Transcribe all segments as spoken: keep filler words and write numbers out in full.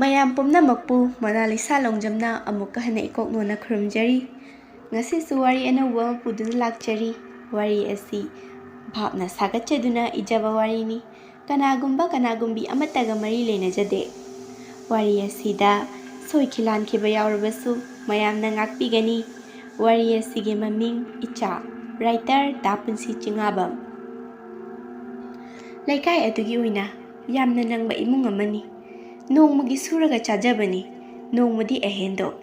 ꯃꯌꯥꯝ ꯄꯨꯝꯅꯃꯛꯄꯨ ꯃꯣꯅꯥꯂꯤꯁꯥ ꯂꯣꯡꯖꯝꯅ ꯑꯃꯨꯛꯀ ꯍꯟꯅ ꯏꯀꯣꯛ ꯅꯣꯟꯅ ꯈꯨꯔꯨꯝꯖꯔꯤ꯫ ꯉꯁꯤꯁꯨ ꯋꯥꯔꯤ ꯑꯅꯧꯕ ꯑꯃ ꯄꯨꯗꯨꯅ ꯂꯥꯛꯆꯔꯤ꯫ ꯋꯥꯔꯤ ꯑꯁꯤ ꯚꯥꯞꯅ ꯁꯥꯒꯠꯆꯗꯨꯅ ꯏꯖꯕ ꯋꯥꯔꯤꯅꯤ꯫ ꯀꯅꯥꯒꯨꯝꯕ ꯀꯅꯥꯒꯨꯝꯕꯤ ꯑꯃꯠꯇꯒ ꯃꯔꯤ ꯂꯩꯅꯖꯗꯦ꯫ ꯋꯥꯔꯤ ꯑꯁꯤꯗ ꯁꯣꯏꯈꯤ ꯂꯥꯟꯈꯤꯕ ꯌꯥꯎꯔꯕꯁꯨ ꯃꯌꯥꯝꯅ ꯉꯥꯛꯄꯤꯒꯅꯤ꯫ ꯋꯥꯔꯤ ꯑꯁꯤꯒꯤ ꯃꯃꯤꯡ ꯏꯆꯥ꯫ Writer ꯗꯥ ꯄꯨꯟꯁꯤ ꯆꯤꯉꯥꯕꯝ꯫ ꯂꯩꯀꯥꯏ ꯑꯗꯨꯒꯤ ꯑꯣꯏꯅ ꯌꯥꯝꯅ ꯅꯪꯕ ꯏꯃꯨꯡ ꯑꯃꯅꯤ꯫ ꯅꯣꯡꯃꯒꯤ ꯁꯨꯔꯒ ꯆꯥꯖꯕꯅꯤ꯫ ꯅꯣꯡꯃꯗꯤ ꯑꯍꯦꯟꯗꯣ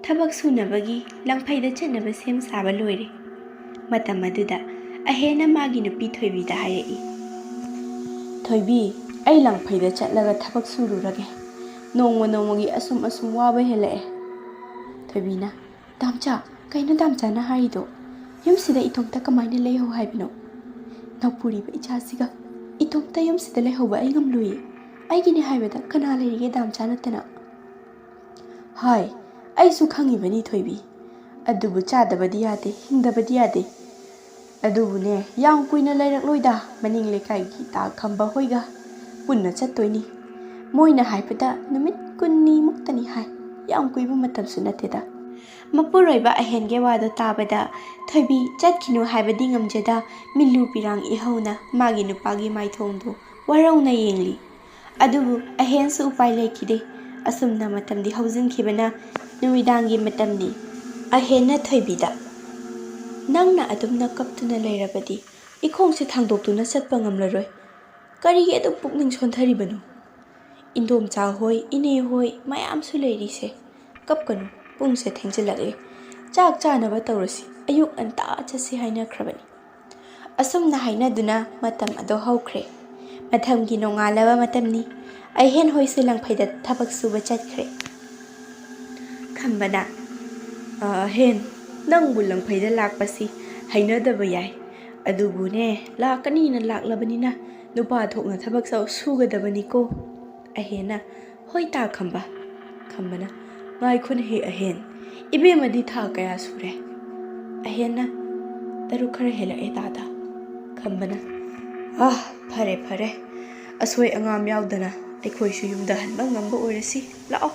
ꯊꯕꯛ ꯁꯨꯅꯕꯒꯤ ꯂꯪꯐꯩꯗ ꯆꯠꯅꯕ ꯁꯦꯝ ꯁꯥꯕ ꯂꯣꯏꯔꯦ꯫ ꯃꯇꯝ ꯑꯗꯨꯗ ꯑꯍꯦꯟꯅ ꯃꯥꯒꯤ ꯅꯨꯄꯤ ꯊꯣꯏꯕꯤꯗ ꯍꯥꯏꯔꯛꯏ, "ꯊꯣꯏꯕꯤ, ꯑꯩ ꯂꯪꯐꯩꯗ ꯆꯠꯂꯒ ꯊꯕꯛ ꯁꯨꯔꯨꯔꯒꯦ꯫ ꯅꯣꯡꯃ ꯅꯣꯡꯃꯒꯤ ꯑꯁꯨꯝ ꯑꯁꯨꯝ ꯋꯥꯕ ꯍꯦꯜꯂꯛꯑꯦ꯫" ꯊꯣꯏꯕꯤꯅ, "ꯗꯥꯝꯆꯥ, ꯀꯩꯅꯣ ꯗꯥꯝꯆꯥꯅ ꯍꯥꯏꯔꯤꯗꯣ? ꯌꯨꯝꯁꯤꯗ ꯏꯇꯣꯝꯇ ꯀꯃꯥꯏꯅ ꯂꯩꯍꯧ ꯍꯥꯏꯕꯅꯣ? ꯅꯧꯄꯨꯔꯤꯕ ꯏꯆꯥꯁꯤꯒ ꯏꯇꯣꯝꯇ ꯌꯨꯝꯁꯤꯗ ꯂꯩꯍꯧꯕ ꯑꯩ ꯉꯝꯂꯣꯏꯌꯦ꯫ ꯑꯩꯒꯤꯅꯦ ꯍꯥꯏꯕꯗ ꯀꯅꯥ ꯂꯩꯔꯤꯒꯦ ꯗꯥꯝꯆꯥ ꯅꯠꯇꯅ?" "ꯍꯥꯏ, ꯑꯩꯁꯨ ꯈꯪꯉꯤꯕꯅꯤ ꯊꯣꯏꯕꯤ꯫ ꯑꯗꯨꯕꯨ ꯆꯥꯗꯕꯗꯤ ꯌꯥꯗꯦ, ꯍꯤꯡꯗꯕꯗꯤ ꯌꯥꯗꯦ꯫ ꯑꯗꯨꯕꯨꯅꯦ, ꯌꯥꯝ ꯀꯨꯏꯅ ꯂꯩꯔꯛꯂꯣꯏꯗ, ꯃꯅꯤꯡ ꯂꯩꯀꯥꯏꯒꯤ ꯇꯥ ꯈꯝꯕ ꯍꯣꯏꯒ ꯄꯨꯟꯅ ꯆꯠꯇꯣꯏꯅꯤ꯫ ꯃꯣꯏꯅ ꯍꯥꯏꯕꯗ ꯅꯨꯃꯤꯠ ꯀꯨꯟꯅꯤꯃꯨꯛꯇꯅꯤ ꯍꯥꯏ꯫ ꯌꯥꯝ ꯀꯨꯏꯕ ꯃꯇꯝꯁꯨ ꯅꯠꯇꯦꯗ꯫" ꯃꯄꯨꯔꯣꯏꯕ ꯑꯍꯦꯟꯒꯤ ꯋꯥꯗꯣ ꯇꯥꯕꯗ ꯊꯣꯏꯕꯤ ꯆꯠꯈꯤꯅꯨ ꯍꯥꯏꯕꯗꯤ ꯉꯝꯖꯗ, ꯃꯤꯠꯂꯨ ꯄꯤꯔꯥꯡ ꯏꯍꯧꯅ ꯃꯥꯒꯤ ꯅꯨꯄꯥꯒꯤ ꯃꯥꯏꯊꯣꯡꯗꯨ ꯋꯥꯔꯧꯅ ꯌꯦꯡꯂꯤ꯫ ꯑꯗꯨꯕꯨ ꯑꯍꯦꯟꯁꯨ ꯎꯄꯥꯏ ꯂꯩꯈꯤꯗꯦ꯫ ꯑꯁꯨꯝꯅ ꯃꯇꯝꯗꯤ ꯍꯧꯖꯤꯟꯈꯤꯕꯅ ꯅꯨꯃꯤꯗꯥꯡꯒꯤ ꯃꯇꯝꯅꯤ꯫ ꯑꯍꯦꯟꯅ ꯊꯣꯏꯕꯤꯗ, "ꯅꯪꯅ ꯑꯗꯨꯝꯅ ꯀꯞꯇꯨꯅ ꯂꯩꯔꯕꯗꯤ ꯏꯈꯣꯡꯁꯦ ꯊꯥꯡꯗꯣꯛꯇꯨꯅ ꯆꯠꯄ ꯉꯝꯂꯔꯣꯏ꯫ ꯀꯔꯤꯒꯤ ꯑꯗꯨꯝ ꯄꯨꯛꯅꯤꯡ ꯁꯣꯟꯊꯔꯤꯕꯅꯣ? ꯏꯟꯗꯣꯝꯆꯥ ꯍꯣꯏ, ꯏꯅꯦ ꯍꯣꯏ ꯃꯌꯥꯝꯁꯨ ꯂꯩꯔꯤꯁꯦ꯫ ꯀꯞꯀꯅꯨ, ꯄꯨꯡꯁꯦ ꯊꯦꯡꯖꯤꯜꯂꯛꯂꯦ꯫ ꯆꯥꯛ ꯆꯥꯅꯕ ꯇꯧꯔꯁꯤ, ꯑꯌꯨꯛ ꯉꯟꯇꯥ ꯆꯠꯁꯤ ꯍꯥꯏꯅꯈ꯭ꯔꯕꯅꯤ꯫" ꯑꯁꯨꯝꯅ ꯍꯥꯏꯅꯗꯨꯅ ꯃꯇꯝ ꯑꯗꯨ ꯍꯧꯈ꯭ꯔꯦ꯫ ꯃꯊꯪꯒꯤ ꯅꯣꯡꯉꯥꯜꯂꯕ ꯃꯇꯝꯅꯤ꯫ ꯑꯍꯦꯟ ꯍꯣꯏꯁꯨ ꯂꯪꯐꯩꯗ ꯊꯕꯛ ꯁꯨꯕ ꯆꯠꯈ꯭ꯔꯦ꯫ ꯈꯝꯕꯅ, "ꯑꯍꯦꯟ, ꯅꯪꯕꯨ ꯂꯪꯐꯩꯗ ꯂꯥꯛꯄꯁꯤ ꯍꯩꯅꯗꯕ ꯌꯥꯏ꯫ ꯑꯗꯨꯕꯨꯅꯦ, ꯂꯥꯛꯀꯅꯤꯅ ꯂꯥꯛꯂꯕꯅꯤꯅ ꯅꯨꯄꯥ ꯊꯣꯛꯅ ꯊꯕꯛ ꯁꯨꯒꯗꯕꯅꯤꯀꯣ꯫" ꯑꯍꯦꯟꯅ, "ꯍꯣꯏ ꯇꯥ ꯈꯝꯕ꯫" ꯈꯝꯕꯅ, "ꯉꯥꯏꯈꯣꯅꯦꯍꯦ ꯑꯍꯦꯟ, ꯏꯕꯦꯝꯃꯗꯤ ꯊꯥ ꯀꯌꯥ ꯁꯨꯔꯦ?" ꯑꯍꯦꯟꯅ, "ꯇꯔꯨꯛ ꯈꯔ ꯍꯦꯜꯂꯛꯑꯦ ꯇꯥꯗ꯫" ꯈꯝꯕꯅ, "ꯑꯥ, ꯐꯔꯦ ꯐꯔꯦ, ꯑꯁꯣꯏ ꯑꯉꯥꯝ ꯌꯥꯎꯗꯅ ꯑꯩꯈꯣꯏꯁꯨ ꯌꯨꯝꯗ ꯍꯟꯕ ꯉꯝꯕ ꯑꯣꯏꯔꯁꯤ꯫ ꯂꯥꯛꯑꯣ,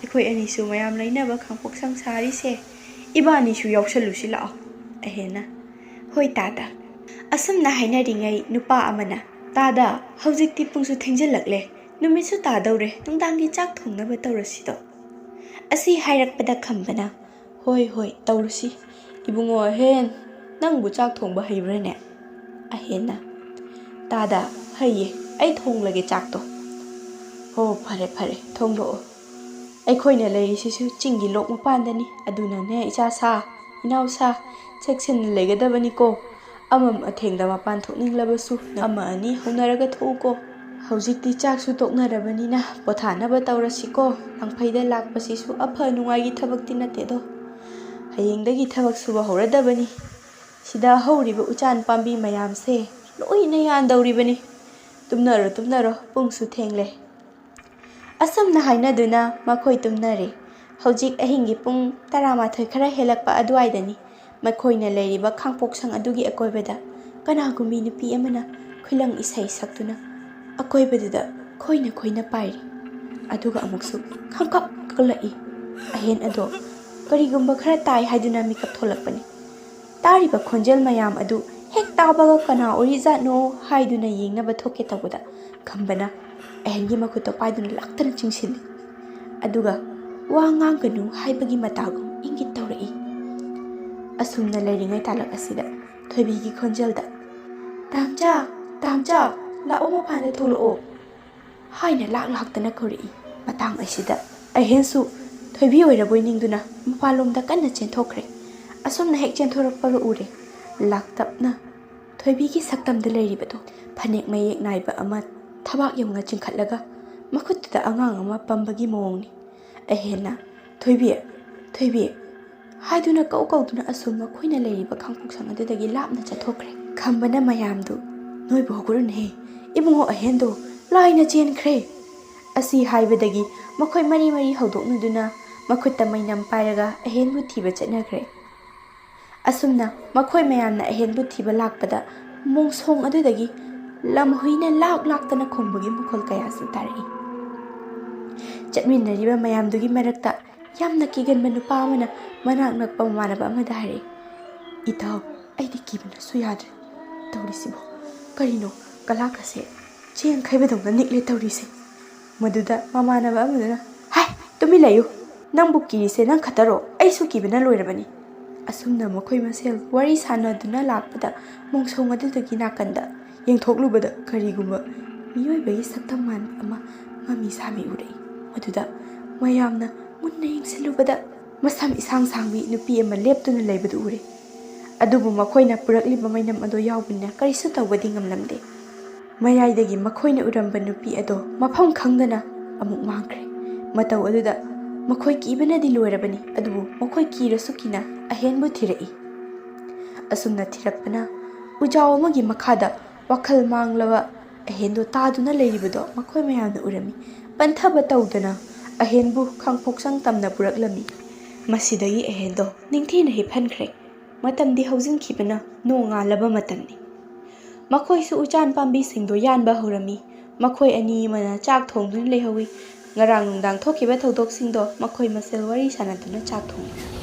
ꯑꯩꯈꯣꯏ ꯑꯅꯤꯁꯨ ꯃꯌꯥꯝ ꯂꯩꯅꯕ ꯈꯥꯡꯄꯣꯛꯁꯪ ꯁꯥꯔꯤꯁꯦ ꯏꯕꯥꯅꯤꯁꯨ ꯌꯥꯎꯁꯜꯂꯨꯁꯤ꯫ ꯂꯥꯛꯑꯣ꯫ ꯑꯍꯦꯟꯅ, "ꯍꯣꯏ ꯇꯥꯗ"꯫ ꯑꯁꯨꯝꯅ ꯍꯥꯏꯅꯔꯤꯉꯩ ꯅꯨꯄꯥ ꯑꯃꯅ, "ꯇꯥꯗ, ꯍꯧꯖꯤꯛꯇꯤ ꯄꯨꯡꯁꯨ ꯊꯦꯡꯖꯤꯜꯂꯛꯂꯦ, ꯅꯨꯃꯤꯠꯁꯨ ꯇꯥꯗꯧꯔꯦ, ꯅꯨꯡꯗꯥꯡꯒꯤ ꯆꯥꯛ ꯊꯣꯡꯅꯕ ꯇꯧꯔꯁꯤꯗꯣ"꯫ ꯑꯁꯤ ꯍꯥꯏꯔꯛꯄꯗ ꯈꯝꯕꯅ, "ꯍꯣꯏ ꯍꯣꯏ, ꯇꯧꯔꯁꯤ꯫ ꯏꯕꯨꯡꯉꯣ ꯑꯍꯦꯟ, ꯅꯪꯕꯨ ꯆꯥꯛ ꯊꯣꯡꯕ ꯍꯩꯕ꯭ꯔꯥꯅꯦ?" ꯑꯍꯦꯟꯅ, "ꯇꯥꯗ, ꯍꯩꯌꯦ, ꯑꯩ ꯊꯣꯡꯂꯒꯦ ꯆꯥꯛꯇꯣ"꯫ "ꯍꯣ, ꯐꯔꯦ ꯐꯔꯦ, ꯊꯣꯡꯂꯛꯑꯣ꯫ ꯑꯩꯈꯣꯏꯅ ꯂꯩꯔꯤꯁꯤꯁꯨ ꯆꯤꯡꯒꯤ ꯂꯣꯛ ꯃꯄꯥꯟꯗꯅꯤ, ꯑꯗꯨꯅꯅꯦ ꯏꯆꯥ ꯁꯥ, ꯏꯅꯥꯎ ꯁꯥ, ꯆꯦꯛꯁꯤꯟꯅ ꯂꯩꯒꯗꯕꯅꯤꯀꯣ꯫ ꯑꯃꯝ ꯑꯊꯦꯡꯗ ꯃꯄꯥꯟ ꯊꯣꯛꯅꯤꯡꯂꯕꯁꯨ ꯑꯃ ꯑꯅꯤ ꯍꯧꯅꯔꯒ ꯊꯣꯛꯎꯀꯣ꯫ ꯍꯧꯖꯤꯛꯇꯤ ꯆꯥꯛꯁꯨ ꯇꯣꯛꯅꯔꯕꯅꯤꯅ ꯄꯣꯊꯥꯅꯕ ꯇꯧꯔꯁꯤꯀꯣ꯫ ꯂꯥꯡꯐꯩꯗ ꯂꯥꯛꯄꯁꯤꯁꯨ ꯑꯐ ꯅꯨꯡꯉꯥꯏꯒꯤ ꯊꯕꯛꯇꯤ ꯅꯠꯇꯦꯗꯣ꯫ ꯍꯌꯦꯡꯗꯒꯤ ꯊꯕꯛ ꯁꯨꯕ ꯍꯧꯔꯗꯕꯅꯤ꯫ ꯁꯤꯗ ꯍꯧꯔꯤꯕ ꯎꯆꯥꯟ ꯄꯥꯝꯕꯤ ꯃꯌꯥꯝꯁꯦ ꯂꯣꯏꯅ ꯌꯥꯟꯗꯧꯔꯤꯕꯅꯤ꯫ ꯇꯨꯝꯅꯔꯣ, ꯇꯨꯝꯅꯔꯣ, ꯄꯨꯡꯁꯨ ꯊꯦꯡꯂꯦ"꯫ ꯑꯁꯨꯝꯅ ꯍꯥꯏꯅꯗꯨꯅ ꯃꯈꯣꯏ ꯇꯨꯝꯅꯔꯦ꯫ ꯍꯧꯖꯤꯛ ꯑꯍꯤꯡꯒꯤ ꯄꯨꯡ ꯇꯔꯥꯃꯥꯊꯣꯏ ꯈꯔ ꯍꯦꯜꯂꯛꯄ ꯑꯗꯨꯋꯥꯏꯗꯅꯤ꯫ ꯃꯈꯣꯏꯅ ꯂꯩꯔꯤꯕ ꯈꯥꯡꯄꯣꯛꯁꯪ ꯑꯗꯨꯒꯤ ꯑꯀꯣꯏꯕꯗ ꯀꯅꯥꯒꯨꯝꯕꯤ ꯅꯨꯄꯤ ꯑꯃꯅ ꯈꯨꯂꯪ ꯏꯁꯩ ꯁꯛꯇꯨꯅ ꯑꯀꯣꯏꯕꯗꯨꯗ ꯈꯣꯏꯅ ꯈꯣꯏꯅ ꯄꯥꯏꯔꯤ꯫ ꯑꯗꯨꯒ ꯑꯃꯨꯛꯁꯨ ꯈꯪꯀꯛ ꯀꯛꯂꯛꯏ꯫ ꯑꯍꯦꯟ ꯑꯗꯣ ꯀꯔꯤꯒꯨꯝꯕ ꯈꯔ ꯇꯥꯏ ꯍꯥꯏꯗꯨꯅ ꯃꯤꯀꯞ ꯊꯣꯛꯂꯛꯄꯅꯤ꯫ ꯇꯥꯔꯤꯕ ꯈꯣꯟꯖꯦꯜ ꯃꯌꯥꯝ ꯑꯗꯨ ꯍꯦꯛ ꯇꯥꯕꯒ ꯀꯅꯥ ꯑꯣꯏꯔꯤꯖꯥꯠꯅꯣ ꯍꯥꯏꯗꯨꯅ ꯌꯦꯡꯅꯕ ꯊꯣꯛꯀꯦ ꯇꯧꯕꯗ ꯈꯝꯕꯅ ꯑꯍꯦꯟꯒꯤ ꯃꯈꯨꯠꯇꯣ ꯄꯥꯏꯗꯨꯅ ꯂꯥꯛꯇꯅ ꯆꯤꯡꯁꯤꯜꯂꯤ꯫ ꯑꯗꯨꯒ ꯋꯥ ꯉꯥꯡꯒꯅꯨ ꯍꯥꯏꯕꯒꯤ ꯃꯇꯥꯒꯨꯝ ꯏꯪꯒꯤꯠ ꯇꯧꯔꯛꯏ꯫ ꯑꯁꯨꯝꯅ ꯂꯩꯔꯤꯉꯩ ꯇꯥꯂꯛ ꯑꯁꯤꯗ ꯊꯣꯏꯕꯤꯒꯤ ꯈꯣꯟꯖꯦꯜꯗ, "ꯇꯥꯝꯆꯥ, ꯇꯥꯝꯆꯥ, ꯂꯥꯛꯑꯣ, ꯃꯄꯥꯟꯗ ꯊꯣꯛꯂꯛꯑꯣ" ꯍꯥꯏꯅ ꯂꯥꯛ ꯂꯥꯛꯇꯅ ꯀꯧꯔꯛꯏ꯫ ꯃꯇꯥꯡ ꯑꯁꯤꯗ ꯑꯍꯦꯟꯁꯨ ꯊꯣꯏꯕꯤ ꯑꯣꯏꯔꯕꯣꯏ ꯅꯤꯡꯗꯨꯅ ꯃꯄꯥꯟꯂꯣꯝꯗ ꯀꯟꯅ ꯆꯦꯟꯊꯣꯛꯈ꯭ꯔꯦ꯫ ꯑꯁꯨꯝꯅ ꯍꯦꯛ ꯆꯦꯟꯊꯣꯔꯛꯄꯒ ꯎꯔꯦ, ꯂꯥꯛꯇꯞꯅ ꯊꯣꯏꯕꯤꯒꯤ ꯁꯛꯇꯝꯗ ꯂꯩꯔꯤꯕꯗꯣ ꯐꯅꯦꯛ ꯃꯌꯦꯛ ꯅꯥꯏꯕ ꯑꯃ ꯊꯕꯥꯛ ꯌꯧꯅ ꯆꯤꯡꯈꯠꯂꯒ ꯃꯈꯨꯠꯇꯨꯗ ꯑꯉꯥꯡ ꯑꯃ ꯄꯝꯕꯒꯤ ꯃꯑꯣꯡꯅꯤ꯫ ꯑꯍꯦꯟꯅ, "ꯊꯣꯏꯕꯤ, ꯊꯣꯏꯕꯤ" ꯍꯥꯏꯗꯨꯅ ꯀꯧ ꯀꯧꯗꯨꯅ ꯑꯁꯨꯝ ꯃꯈꯣꯏꯅ ꯂꯩꯔꯤꯕ ꯈꯥꯡꯄꯣꯛꯁꯪ ꯑꯗꯨꯗꯒꯤ ꯂꯥꯞꯅ ꯆꯠꯊꯣꯛꯈ꯭ꯔꯦ꯫ ꯈꯝꯕꯅ ꯃꯌꯥꯝꯗꯨ, "ꯅꯣꯏꯕꯨ ꯍꯧꯒꯠꯂꯨꯅꯦꯍꯦ, ꯏꯕꯨꯡꯉꯣ ꯑꯍꯦꯟꯗꯣ ꯂꯥꯏꯅ ꯆꯦꯟꯈ꯭ꯔꯦ!" ꯑꯁꯤ ꯍꯥꯏꯕꯗꯒꯤ ꯃꯈꯣꯏ ꯃꯔꯤ ꯃꯔꯤ ꯍꯧꯗꯣꯛꯅꯗꯨꯅ ꯃꯈꯨꯠꯇ ꯃꯩꯅꯝ ꯄꯥꯏꯔꯒ ꯑꯍꯦꯟꯕꯨ ꯊꯤꯕ ꯆꯠꯅꯈ꯭ꯔꯦ꯫ ꯑꯁꯨꯝꯅ ꯃꯈꯣꯏ ꯃꯌꯥꯝꯅ ꯑꯍꯦꯟꯕꯨ ꯊꯤꯕ ꯂꯥꯛꯄꯗ ꯃꯣꯡꯁꯣꯡ ꯑꯗꯨꯗꯒꯤ ꯂꯝꯍꯨꯏꯅ ꯂꯥꯛ ꯂꯥꯛꯇꯅ ꯈꯣꯡꯕꯒꯤ ꯃꯈꯣꯜ ꯀꯌꯥꯁꯨ ꯇꯥꯔꯛꯏ꯫ ꯆꯠꯃꯤꯟꯅꯔꯤꯕ ꯃꯌꯥꯝꯗꯨꯒꯤ ꯃꯔꯛꯇ ꯌꯥꯝꯅ ꯀꯤꯒꯟꯕ ꯅꯨꯄꯥ ꯑꯃꯅ ꯃꯅꯥꯛ ꯅꯛꯄ ꯃꯃꯥꯟꯅꯕ ꯑꯃꯗ ꯍꯥꯏꯔꯛꯏ, "ꯏꯇꯥꯎ, ꯑꯩꯗꯤ ꯀꯤꯕꯅꯁꯨ ꯌꯥꯗ꯭ꯔꯦ꯫ ꯇꯧꯔꯤꯁꯤꯕꯣ ꯀꯔꯤꯅꯣ? ꯀꯂꯥꯛ ꯑꯁꯦ ꯆꯦꯡ ꯈꯩꯕꯗꯧꯅ ꯅꯤꯛꯂꯦ ꯇꯧꯔꯤꯁꯦ꯫" ꯃꯗꯨꯗ ꯃꯃꯥꯟꯅꯕ ꯑꯃꯗꯨꯅ, "ꯍꯥꯏ, ꯇꯨꯃꯤꯟ ꯂꯩꯌꯨ꯫ ꯅꯪꯕꯨ ꯀꯤꯔꯤꯁꯦ ꯅꯪ ꯈꯛꯇꯔꯣ? ꯑꯩꯁꯨ ꯀꯤꯕꯅ ꯂꯣꯏꯔꯕꯅꯤ꯫" ꯑꯁꯨꯝꯅ ꯃꯈꯣꯏ ꯃꯁꯦꯜ ꯋꯥꯔꯤ ꯁꯥꯟꯅꯗꯨꯅ ꯂꯥꯛꯄꯗ ꯃꯣꯡꯁꯣꯡ ꯑꯗꯨꯗꯒꯤ ꯅꯥꯀꯟꯗ ꯌꯦꯡꯊꯣꯛꯂꯨꯕꯗ ꯀꯔꯤꯒꯨꯝꯕ ꯃꯤꯑꯣꯏꯕꯒꯤ ꯁꯛꯇꯝ ꯃꯥꯟꯕ ꯑꯃ ꯃꯃꯤ ꯁꯥꯃꯤ ꯎꯔꯛꯏ꯫ ꯃꯗꯨꯗ ꯃꯌꯥꯝꯅ ꯃꯨꯟꯅ ꯌꯦꯡꯁꯤꯜꯂꯨꯕꯗ ꯃꯁꯝ ꯏꯁꯥꯡ ꯁꯥꯡꯕꯤ ꯅꯨꯄꯤ ꯑꯃ ꯂꯦꯞꯇꯨꯅ ꯂꯩꯕꯗꯨ ꯎꯔꯦ꯫ ꯑꯗꯨꯕꯨ ꯃꯈꯣꯏꯅ ꯄꯨꯔꯛꯂꯤꯕ ꯃꯩꯅꯝ ꯑꯗꯨ ꯌꯥꯎꯕꯅꯤꯅ ꯀꯔꯤꯁꯨ ꯇꯧꯕꯗꯤ ꯉꯝꯂꯝꯗꯦ꯫ ꯃꯌꯥꯏꯗꯒꯤ ꯃꯈꯣꯏꯅ ꯎꯔꯝꯕ ꯅꯨꯄꯤ ꯑꯗꯣ ꯃꯐꯝ ꯈꯪꯗꯅ ꯑꯃꯨꯛ ꯃꯥꯡꯈ꯭ꯔꯦ꯫ ꯃꯇꯧ ꯑꯗꯨꯗ ꯃꯈꯣꯏ ꯀꯤꯕꯅꯗꯤ ꯂꯣꯏꯔꯕꯅꯤ, ꯑꯗꯨꯕꯨ ꯃꯈꯣꯏ ꯀꯤꯔꯁꯨ ꯀꯤꯅ ꯑꯍꯦꯟꯕꯨ ꯊꯤꯔꯛꯏ꯫ ꯑꯁꯨꯝꯅ ꯊꯤꯔꯛꯄꯅ ꯎꯖꯥꯎ ꯑꯃꯒꯤ ꯃꯈꯥꯗ ꯋꯥꯈꯜ ꯃꯥꯡꯂꯕ ꯑꯍꯦꯟꯗꯣ ꯇꯥꯗꯨꯅ ꯂꯩꯔꯤꯕꯗꯣ ꯃꯈꯣꯏ ꯃꯌꯥꯝꯅ ꯎꯔꯝꯃꯤ꯫ ꯄꯟꯊꯕ ꯇꯧꯗꯅ ꯑꯍꯦꯟꯕꯨ ꯈꯥꯡꯄꯣꯛꯁꯪ ꯇꯝꯅ ꯄꯨꯔꯛꯂꯝꯃꯤ꯫ ꯃꯁꯤꯗꯒꯤ ꯑꯍꯦꯟꯗꯣ ꯅꯤꯡꯊꯤꯅ ꯍꯤꯞꯍꯟꯈ꯭ꯔꯦ꯫ ꯃꯇꯝꯗꯤ ꯍꯧꯖꯤꯟꯈꯤꯕꯅ ꯅꯣꯡꯉꯥꯜꯂꯕ ꯃꯇꯝꯅꯤ꯫ ꯃꯈꯣꯏꯁꯨ ꯎꯆꯥꯟ ꯄꯥꯝꯕꯤꯁꯤꯡꯗꯣ ꯌꯥꯟꯕ ꯍꯧꯔꯝꯃꯤ꯫ ꯃꯈꯣꯏ ꯑꯅꯤ ꯑꯃꯅ ꯆꯥꯛ ꯊꯣꯡꯗꯨꯅ ꯂꯩꯍꯧꯏ꯫ ꯉꯔꯥꯡ ꯅꯨꯡꯗꯥꯡ ꯊꯣꯛꯈꯤꯕ ꯊꯧꯗꯣꯛꯁꯤꯡꯗꯣ ꯃꯈꯣꯏ ꯃꯁꯦꯜ ꯋꯥꯔꯤ ꯁꯥꯟꯅꯗꯨꯅ ꯆꯥꯛ ꯊꯣꯡꯏ꯫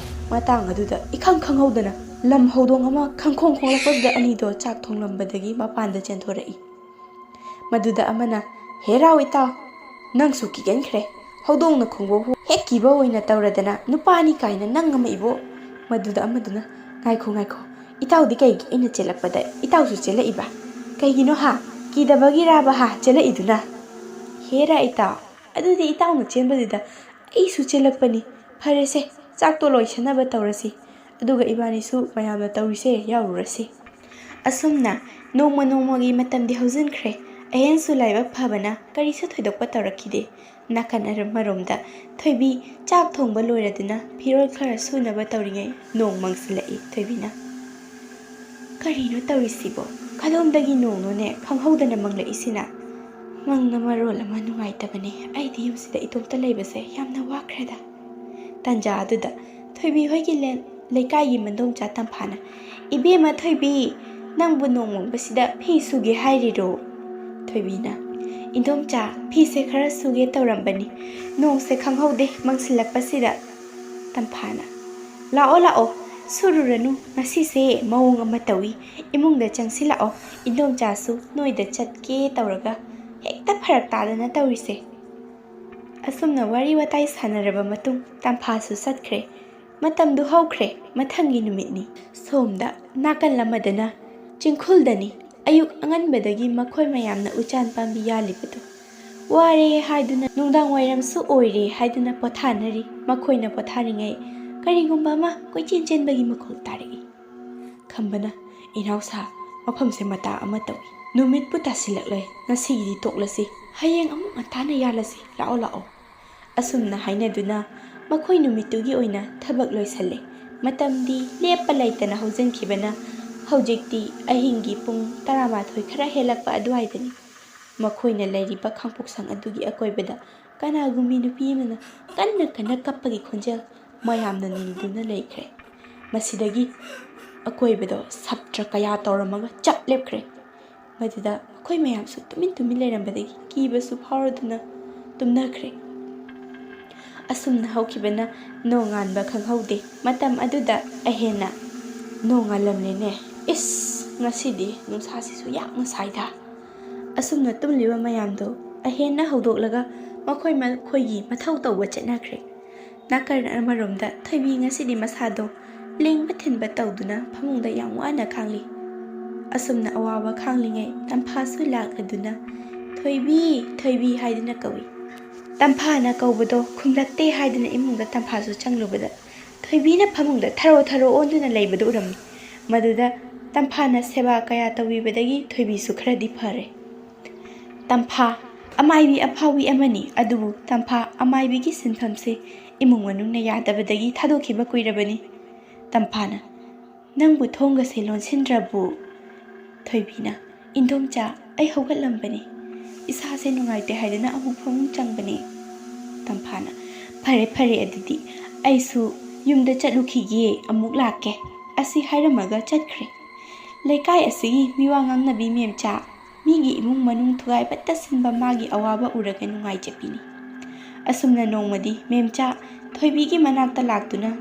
ꯃꯇꯥꯡ ꯑꯗꯨꯗ ꯏꯈꯪ ꯈꯪꯍꯧꯗꯅ ꯂꯝ ꯍꯧꯗꯣꯡ ꯑꯃ ꯈꯪꯈꯣꯡ ꯈꯣꯡꯂꯛꯄꯗꯨꯗ ꯑꯅꯤꯗꯣ ꯆꯥꯛ ꯊꯣꯡꯂꯝꯕꯗꯒꯤ ꯃꯄꯥꯟꯗ ꯆꯦꯟꯊꯣꯔꯛꯏ꯫ ꯃꯗꯨꯗ ꯑꯃꯅ, "ꯍꯦ ꯔꯥꯎ ꯏꯇꯥꯎ, ꯅꯪꯁꯨ ꯀꯤꯒꯟꯈ꯭ꯔꯦ꯫ ꯍꯧꯗꯣꯡꯅ ꯈꯣꯡꯕꯕꯨ ꯍꯦꯛ ꯀꯤꯕ ꯑꯣꯏꯅ ꯇꯧꯔꯗꯅ ꯅꯨꯄꯥꯅꯤ ꯀꯥꯏꯅ ꯅꯪ ꯑꯃ ꯏꯕꯣ꯫" ꯃꯗꯨꯗ ꯑꯃꯗꯨꯅ, "ꯉꯥꯏꯈꯣ, ꯉꯥꯏꯈꯣ, ꯏꯇꯥꯎꯗꯤ ꯀꯩꯒꯤ ꯑꯩꯅ ꯆꯦꯜꯂꯛꯄꯗ ꯏꯇꯥꯎꯁꯨ ꯆꯦꯜꯂꯛꯏꯕ? ꯀꯩꯒꯤꯅꯣ ꯍꯥ? ꯀꯤꯗꯕꯒꯤꯔꯥꯕ ꯍꯥ ꯆꯦꯜꯂꯛꯏꯗꯨꯅ?" "ꯍꯦꯔꯥ ꯏꯇꯥꯎ, ꯑꯗꯨꯗꯤ ꯏꯇꯥꯎꯅ ꯆꯦꯟꯕꯗꯨꯗ ꯑꯩꯁꯨ ꯆꯦꯜꯂꯛꯄꯅꯤ꯫ ꯐꯔꯦꯁꯦ, ꯆꯥꯛꯇꯣ ꯂꯣꯏꯁꯟꯅꯕ ꯇꯧꯔꯁꯤ꯫ ꯑꯗꯨꯒ ꯏꯕꯥꯅꯤꯁꯨ ꯃꯌꯥꯝꯅ ꯇꯧꯔꯤꯁꯦ ꯌꯥꯎꯔꯨꯔꯁꯤ꯫" ꯑꯁꯨꯝꯅ ꯅꯣꯡꯃ ꯅꯣꯡꯃꯒꯤ ꯃꯇꯝꯗꯤ ꯍꯧꯖꯤꯟꯈ꯭ꯔꯦ꯫ ꯑꯍꯦꯟꯁꯨ ꯂꯥꯏꯕꯛ ꯐꯕꯅ ꯀꯔꯤꯁꯨ ꯊꯣꯏꯗꯣꯛꯄ ꯇꯧꯔꯛꯈꯤꯗꯦ꯫ ꯅꯥꯀꯟ ꯑꯃꯔꯣꯝꯗ ꯊꯣꯏꯕꯤ ꯆꯥꯛ ꯊꯣꯡꯕ ꯂꯣꯏꯔꯗꯨꯅ ꯐꯤꯔꯣꯜ ꯈꯔ ꯁꯨꯅꯕ ꯇꯧꯔꯤꯉꯩ ꯅꯣꯡ ꯃꯪꯁꯤꯜꯂꯛꯏ꯫ ꯊꯣꯏꯕꯤꯅ, "ꯀꯔꯤꯅꯣ ꯇꯧꯔꯤꯁꯤꯕꯣ? ꯀꯗꯣꯝꯗꯒꯤ ꯅꯣꯡꯅꯣꯅꯦ ꯈꯪꯍꯧꯗꯅ ꯃꯪꯂꯛꯏꯁꯤꯅ? ꯃꯪꯅ ꯃꯔꯣꯜ ꯑꯃ ꯅꯨꯡꯉꯥꯏꯇꯕꯅꯦ꯫ ꯑꯩꯗꯤ ꯌꯨꯝꯁꯤꯗ ꯏꯇꯣꯝꯇ ꯂꯩꯕꯁꯦ ꯌꯥꯝꯅ ꯋꯥꯈ꯭ꯔꯦꯗ꯫" ꯇꯟꯖꯥ ꯑꯗꯨꯗ ꯊꯣꯏꯕꯤ ꯍꯣꯏꯒꯤ ꯂꯦꯟ-, ꯂꯩꯀꯥꯏꯒꯤ ꯃꯟꯗꯣꯝꯆꯥ ꯇꯝꯐꯥꯅ, "ꯏꯕꯦꯝꯃ ꯊꯣꯏꯕꯤ, "ꯅꯪꯕꯨ ꯅꯣꯡ ꯃꯪꯕꯁꯤꯗ ꯐꯤ ꯁꯨꯒꯦ ꯍꯥꯏꯔꯤꯔꯣ?" ꯊꯣꯏꯕꯤꯅ, "ꯏꯟꯗꯣꯝꯆꯥ, ꯐꯤꯁꯦ ꯈꯔ ꯁꯨꯒꯦ ꯇꯧꯔꯝꯕꯅꯤ, ꯅꯣꯡꯁꯦ ꯈꯪꯍꯧꯗꯦ ꯃꯪꯁꯤꯜꯂꯛꯄꯁꯤꯗ꯫" ꯇꯝꯐꯥꯅ, "ꯂꯥꯛꯑꯣ, ꯂꯥꯛꯑꯣ, ꯁꯨꯔꯨꯔꯅꯨ, ꯉꯁꯤꯁꯦ ꯃꯑꯣꯡ ꯑꯃ ꯇꯧꯏ, ꯏꯃꯨꯡꯗ ꯆꯪꯁꯤꯜꯂꯛꯑꯣ, ꯏꯟꯗꯣꯝꯆꯥꯁꯨ ꯅꯣꯏꯗ ꯆꯠꯀꯦ ꯇꯧꯔꯒ ꯍꯦꯛꯇ ꯐꯔꯛ ꯇꯥꯗꯅ ꯇꯧꯔꯤꯁꯦ꯫" ꯑꯁꯨꯝꯅ ꯋꯥꯔꯤ ꯋꯥꯇꯥꯏ ꯁꯥꯟꯅꯔꯕ ꯃꯇꯨꯡ ꯇꯝꯐꯥꯁꯨ ꯆꯠꯈ꯭ꯔꯦ꯫ ꯃꯇꯝꯗꯨ ꯍꯧꯈ꯭ꯔꯦ, ꯃꯊꯪꯒꯤ ꯅꯨꯃꯤꯠꯅꯤ꯫ ꯁꯣꯝꯗ ꯅꯥꯀꯜ ꯑꯃꯗꯅ ꯆꯤꯡꯈꯨꯜꯗꯅꯤ꯫ ꯑꯌꯨꯛ ꯑꯉꯟꯕꯗꯒꯤ ꯃꯈꯣꯏ ꯃꯌꯥꯝꯅ ꯎꯆꯥꯟ ꯄꯥꯝꯕꯤ ꯌꯥꯜꯂꯤꯕꯗꯨ ꯋꯥꯔꯦ ꯍꯥꯏꯗꯨꯅ, ꯅꯨꯡꯗꯥꯡ ꯋꯥꯏꯔꯝꯁꯨ ꯑꯣꯏꯔꯦ ꯍꯥꯏꯗꯨꯅ ꯄꯣꯊꯥꯅꯔꯤ꯫ ꯃꯈꯣꯏꯅ ꯄꯣꯊꯥꯔꯤꯉꯩ ꯀꯔꯤꯒꯨꯝꯕ ꯑꯃ ꯀꯣꯏꯆꯦꯟ ꯆꯦꯟꯕꯒꯤ ꯃꯈꯣꯜ ꯇꯥꯔꯛꯏ꯫ ꯈꯝꯕꯅ, "ꯏꯅꯥꯎꯁꯥ, ꯃꯐꯝꯁꯦ ꯃꯇꯥ ꯑꯃ ꯇꯧꯏ꯫ ꯅꯨꯃꯤꯠꯄꯨ ꯇꯥꯁꯤꯜꯂꯛꯂꯦ꯫ ꯉꯁꯤꯒꯤꯗꯤ ꯇꯣꯛꯂꯁꯤ꯫ ꯍꯌꯦꯡ ꯑꯃꯨꯛ ꯉꯟꯇꯥꯅ ꯌꯥꯜꯂꯁꯤ꯫ ꯂꯥꯛꯑꯣ, ꯂꯥꯛꯑꯣ꯫" ꯑꯁꯨꯝꯅ ꯍꯥꯏꯅꯗꯨꯅ ꯃꯈꯣꯏ ꯅꯨꯃꯤꯠꯇꯨꯒꯤ ꯑꯣꯏꯅ ꯊꯕꯛ ꯂꯣꯏꯁꯜꯂꯦ꯫ ꯃꯇꯝꯗꯤ ꯂꯦꯞꯄ ꯂꯩꯇꯅ ꯍꯧꯖꯤꯟꯈꯤꯕꯅ ꯍꯧꯖꯤꯛꯇꯤ ꯑꯍꯤꯡꯒꯤ ꯄꯨꯡ ꯇꯔꯥꯃꯥꯊꯣꯏ ꯈꯔ ꯍꯦꯜꯂꯛꯄ ꯑꯗꯨꯋꯥꯏꯗꯅꯤ꯫ ꯃꯈꯣꯏꯅ ꯂꯩꯔꯤꯕ ꯈꯥꯡꯄꯣꯛꯁꯪ ꯑꯗꯨꯒꯤ ꯑꯀꯣꯏꯕꯗ ꯀꯅꯥꯒꯨꯝꯕꯤ ꯅꯨꯄꯤ ꯑꯃꯅ ꯀꯟꯅ ꯀꯟꯅ ꯀꯞꯄꯒꯤ ꯈꯣꯟꯖꯦꯜ ꯃꯌꯥꯝꯅ ꯅꯤꯗꯨꯅ ꯂꯩꯈ꯭ꯔꯦ꯫ ꯃꯁꯤꯗꯒꯤ ꯑꯀꯣꯏꯕꯗꯣ ꯁꯞꯇ꯭ꯔ ꯀꯌꯥ ꯇꯧꯔꯝꯃꯒ ꯆꯞ ꯂꯦꯞꯈ꯭ꯔꯦ꯫ ꯃꯗꯨꯗ ꯃꯈꯣꯏ ꯃꯌꯥꯝꯁꯨ ꯇꯨꯃꯤꯟ ꯇꯨꯃꯤꯟ ꯂꯩꯔꯝꯕꯗꯒꯤ ꯀꯤꯕꯁꯨ ꯐꯥꯎꯔꯗꯨꯅ ꯇꯨꯝꯅꯈ꯭ꯔꯦ꯫ ꯑꯁꯨꯝꯅ ꯍꯧꯈꯤꯕꯅ ꯅꯣꯡꯉꯥꯟꯕ ꯈꯪꯍꯧꯗꯦ꯫ ꯃꯇꯝ ꯑꯗꯨꯗ ꯑꯍꯦꯟꯅ, "ꯅꯣꯡꯉꯥꯜꯂꯝꯂꯦꯅꯦ꯫ ꯏꯁ, ꯉꯁꯤꯗꯤ ꯅꯨꯡꯁꯥꯁꯤꯁꯨ ꯌꯥꯝꯅ ꯁꯥꯏꯗ꯫" ꯑꯁꯨꯝꯅ ꯇꯨꯝꯂꯤꯕ ꯃꯌꯥꯝꯗꯣ ꯑꯍꯦꯟꯅ ꯍꯧꯗꯣꯛꯂꯒ ꯃꯈꯣꯏ ꯃꯈꯣꯏꯒꯤ ꯃꯊꯧ ꯇꯧꯕ ꯆꯠꯅꯈ꯭ꯔꯦ꯫ ꯅꯥꯀꯜ ꯑꯃꯔꯣꯝꯗ ꯊꯣꯏꯕꯤ ꯉꯁꯤꯗꯤ ꯃꯁꯥꯗꯣ ꯂꯦꯡꯕ ꯊꯤꯟꯕ ꯇꯧꯗꯨꯅ ꯐꯃꯨꯡꯗ ꯌꯥꯝ ꯋꯥꯅ ꯈꯥꯡꯂꯤ꯫ ꯑꯁꯨꯝꯅ ꯑꯋꯥꯕ ꯈꯥꯡꯂꯤꯉꯩ ꯇꯝꯐꯥꯁꯨ ꯂꯥꯛꯂꯗꯨꯅ, "ꯊꯣꯏꯕꯤ, ꯊꯣꯏꯕꯤ" ꯍꯥꯏꯗꯨꯅ ꯀꯧꯏ꯫ ꯇꯝꯐꯥꯅ ꯀꯧꯕꯗꯣ ꯈꯨꯝꯂꯛꯇꯦ ꯍꯥꯏꯗꯨꯅ ꯏꯃꯨꯡꯗ ꯇꯝꯐꯥꯁꯨ ꯆꯪꯂꯨꯕꯗ ꯊꯣꯏꯕꯤꯅ ꯐꯃꯨꯡꯗ ꯊꯔꯣ ꯊꯔꯣ ꯑꯣꯟꯗꯨꯅ ꯂꯩꯕꯗꯨ ꯎꯔꯝꯃꯤ꯫ ꯃꯗꯨꯗ ꯇꯝꯐꯥꯅ ꯁꯦꯕꯥ ꯀꯌꯥ ꯇꯧꯕꯤꯕꯗꯒꯤ ꯊꯣꯏꯕꯤꯁꯨ ꯈꯔꯗꯤ ꯐꯔꯦ꯫ ꯇꯝꯐꯥ ꯑꯃꯥꯏꯕꯤ ꯑꯐꯥꯎꯕꯤ ꯑꯃꯅꯤ, ꯑꯗꯨꯕꯨ ꯇꯝꯐꯥ ꯑꯃꯥꯏꯕꯤꯒꯤ ꯁꯤꯟꯐꯝꯁꯦ ꯏꯃꯨꯡ ꯃꯅꯨꯡꯅ ꯌꯥꯗꯕꯗꯒꯤ ꯊꯥꯗꯣꯛꯈꯤꯕ ꯀꯨꯏꯔꯕꯅꯤ꯫ ꯇꯝꯐꯥꯅ, "ꯅꯪꯕꯨ ꯊꯣꯡꯒꯁꯦ ꯂꯣꯟꯁꯤꯟꯗ꯭ꯔꯕꯨ?" ꯊꯣꯏꯕꯤꯅ, "ꯏꯟꯗꯣꯝꯆꯥ, ꯑꯩ ꯍꯧꯒꯠꯂꯝꯕꯅꯤ꯫ ꯏꯁꯥꯁꯦ ꯅꯨꯡꯉꯥꯏꯇꯦ ꯍꯥꯏꯗꯨꯅ ꯑꯃꯨꯛ ꯐꯃꯨꯡ ꯆꯪꯕꯅꯤ꯫" ꯇꯝꯐꯥꯅ, "ꯐꯔꯦ, ꯐꯔꯦ, ꯑꯗꯨꯗꯤ ꯑꯩꯁꯨ ꯌꯨꯝꯗ ꯆꯠꯂꯨꯈꯤꯒꯦ, ꯑꯃꯨꯛ ꯂꯥꯛꯀꯦ꯫" ꯑꯁꯤ ꯍꯥꯏꯔꯝꯃꯒ ꯆꯠꯈ꯭ꯔꯦ꯫ ꯂꯩꯀꯥꯏ ꯑꯁꯤꯒꯤ ꯃꯤꯋꯥ ꯉꯥꯡꯅꯕꯤ ꯃꯦꯝꯆꯥ, ꯃꯤꯒꯤ ꯏꯃꯨꯡ ꯃꯅꯨꯡ ꯊꯨꯒꯥꯏ ꯄꯠꯇ ꯁꯤꯟꯕ ꯃꯥꯒꯤ ꯑꯋꯥꯕ ꯎꯔꯒ ꯅꯨꯡꯉꯥꯏꯖꯕꯤꯅꯤ꯫ ꯑꯁꯨꯝꯅ ꯅꯣꯡꯃꯗꯤ ꯃꯦꯝꯆꯥ ꯊꯣꯏꯕꯤꯒꯤ ꯃꯅꯥꯛꯇ ꯂꯥꯛꯇꯨꯅ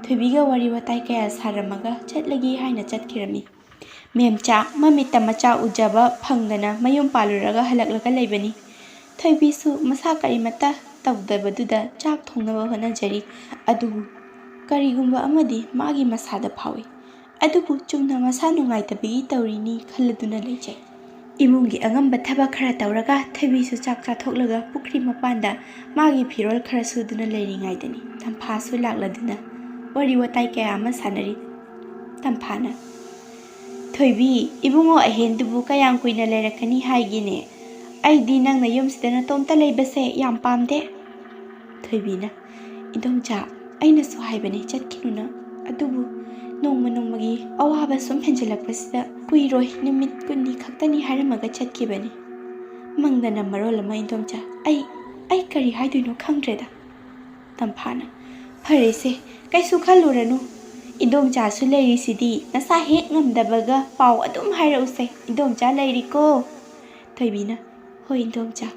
ꯊꯣꯏꯕꯤꯒ ꯋꯥꯔꯤ ꯋꯥꯇꯥꯏ ꯀꯌꯥ ꯁꯥꯔꯝꯃꯒ ꯆꯠꯂꯒꯦ ꯍꯥꯏꯅ ꯆꯠꯈꯤꯔꯝꯃꯤ꯫ ꯃꯦꯝꯆꯥ ꯃꯃꯤꯠꯇ ꯃꯆꯥ ꯎꯖꯕ ꯐꯪꯗꯅ ꯃꯌꯨꯝ ꯄꯥꯜꯂꯨꯔꯒ ꯍꯜꯂꯛꯂꯒ ꯂꯩꯕꯅꯤ꯫ ꯊꯣꯏꯕꯤꯁꯨ ꯃꯁꯥ ꯀꯔꯤꯃꯠꯇ ꯇꯧꯗꯕꯗꯨꯗ ꯆꯥꯛ ꯊꯣꯡꯅꯕ ꯍꯣꯠꯅꯖꯔꯤ꯫ ꯑꯗꯨꯕꯨ ꯀꯔꯤꯒꯨꯝꯕ ꯑꯃꯗꯤ ꯃꯥꯒꯤ ꯃꯁꯥꯗ ꯐꯥꯎꯏ꯫ ꯑꯗꯨꯕꯨ ꯆꯨꯝꯅ ꯃꯁꯥ ꯅꯨꯡꯉꯥꯏꯇꯕꯒꯤ ꯇꯧꯔꯤꯅꯤ ꯈꯜꯂꯗꯨꯅ ꯂꯩꯖꯩ꯫ ꯏꯃꯨꯡꯒꯤ ꯑꯉꯝꯕ ꯊꯕꯛ ꯈꯔ ꯇꯧꯔꯒ ꯊꯣꯏꯕꯤꯁꯨ ꯆꯥꯛ ꯆꯥꯊꯣꯛꯂꯒ ꯄꯨꯈ꯭ꯔꯤ ꯃꯄꯥꯟꯗ ꯃꯥꯒꯤ ꯐꯤꯔꯣꯜ ꯈꯔ ꯁꯨꯗꯨꯅ ꯂꯩꯔꯤꯉꯩꯗꯅꯤ ꯇꯝꯐꯥꯁꯨ ꯂꯥꯛꯂꯗꯨꯅ ꯋꯥꯔꯤ ꯋꯥꯇꯥꯏ ꯀꯌꯥ ꯑꯃ ꯁꯥꯟꯅꯔꯤ꯫ ꯇꯝꯐꯥꯅ, "ꯊꯣꯏꯕꯤ, ꯏꯕꯨꯡꯉꯣ ꯑꯍꯦꯟꯗꯨꯕꯨ ꯀꯌꯥꯝ ꯀꯨꯏꯅ ꯂꯩꯔꯛꯀꯅꯤ ꯍꯥꯏꯒꯦꯅꯦ? ꯑꯩꯗꯤ ꯅꯪꯅ ꯌꯨꯝꯁꯤꯗ ꯅꯇꯣꯝꯇ ꯂꯩꯕꯁꯦ ꯌꯥꯝ ꯄꯥꯝꯗꯦ꯫" ꯊꯣꯏꯕꯤꯅ, "ꯏꯗꯣꯝꯆꯥ, ꯑꯩꯅꯁꯨ ꯍꯥꯏꯕꯅꯦ ꯆꯠꯈꯤꯅꯨꯅ, ꯑꯗꯨꯕꯨ ꯅꯣꯡꯃ ꯅꯣꯡꯃꯒꯤ ꯑꯋꯥꯕ ꯁꯨꯝ ꯍꯦꯟꯖꯜꯂꯛꯄꯁꯤꯗ ꯀꯨꯏꯔꯣꯏ, ꯅꯨꯃꯤꯠ ꯀꯨꯟꯅꯤ ꯈꯛꯇꯅꯤ ꯍꯥꯏꯔꯝꯃꯒ ꯆꯠꯈꯤꯕꯅꯤ꯫ ꯃꯪꯗꯅ ꯃꯔꯣꯜ ꯑꯃ ꯏꯗꯣꯝꯆꯥ, ꯑꯩ, ꯑꯩ ꯀꯔꯤ ꯍꯥꯏꯗꯣꯏꯅꯣ ꯈꯪꯗ꯭ꯔꯦꯗ꯫" ꯇꯝꯐꯥꯅ, "ꯐꯔꯦꯁꯦ, ꯀꯩꯁꯨ ꯈꯜꯂꯨꯔꯅꯨ꯫ ꯏꯗꯣꯝꯆꯥꯁꯨ ꯂꯩꯔꯤꯁꯤꯗꯤ, ꯅꯁꯥ ꯍꯦꯛ ꯉꯝꯗꯕꯒ ꯄꯥꯎ ꯑꯗꯨꯝ ꯍꯥꯏꯔꯛꯎꯁꯦ, ꯏꯗꯣꯝꯆꯥ ꯂꯩꯔꯤꯀꯣ꯫" ꯊꯣꯏꯕꯤꯅ, "ꯍꯣꯏ ꯏꯗꯣꯝꯆꯥ꯫"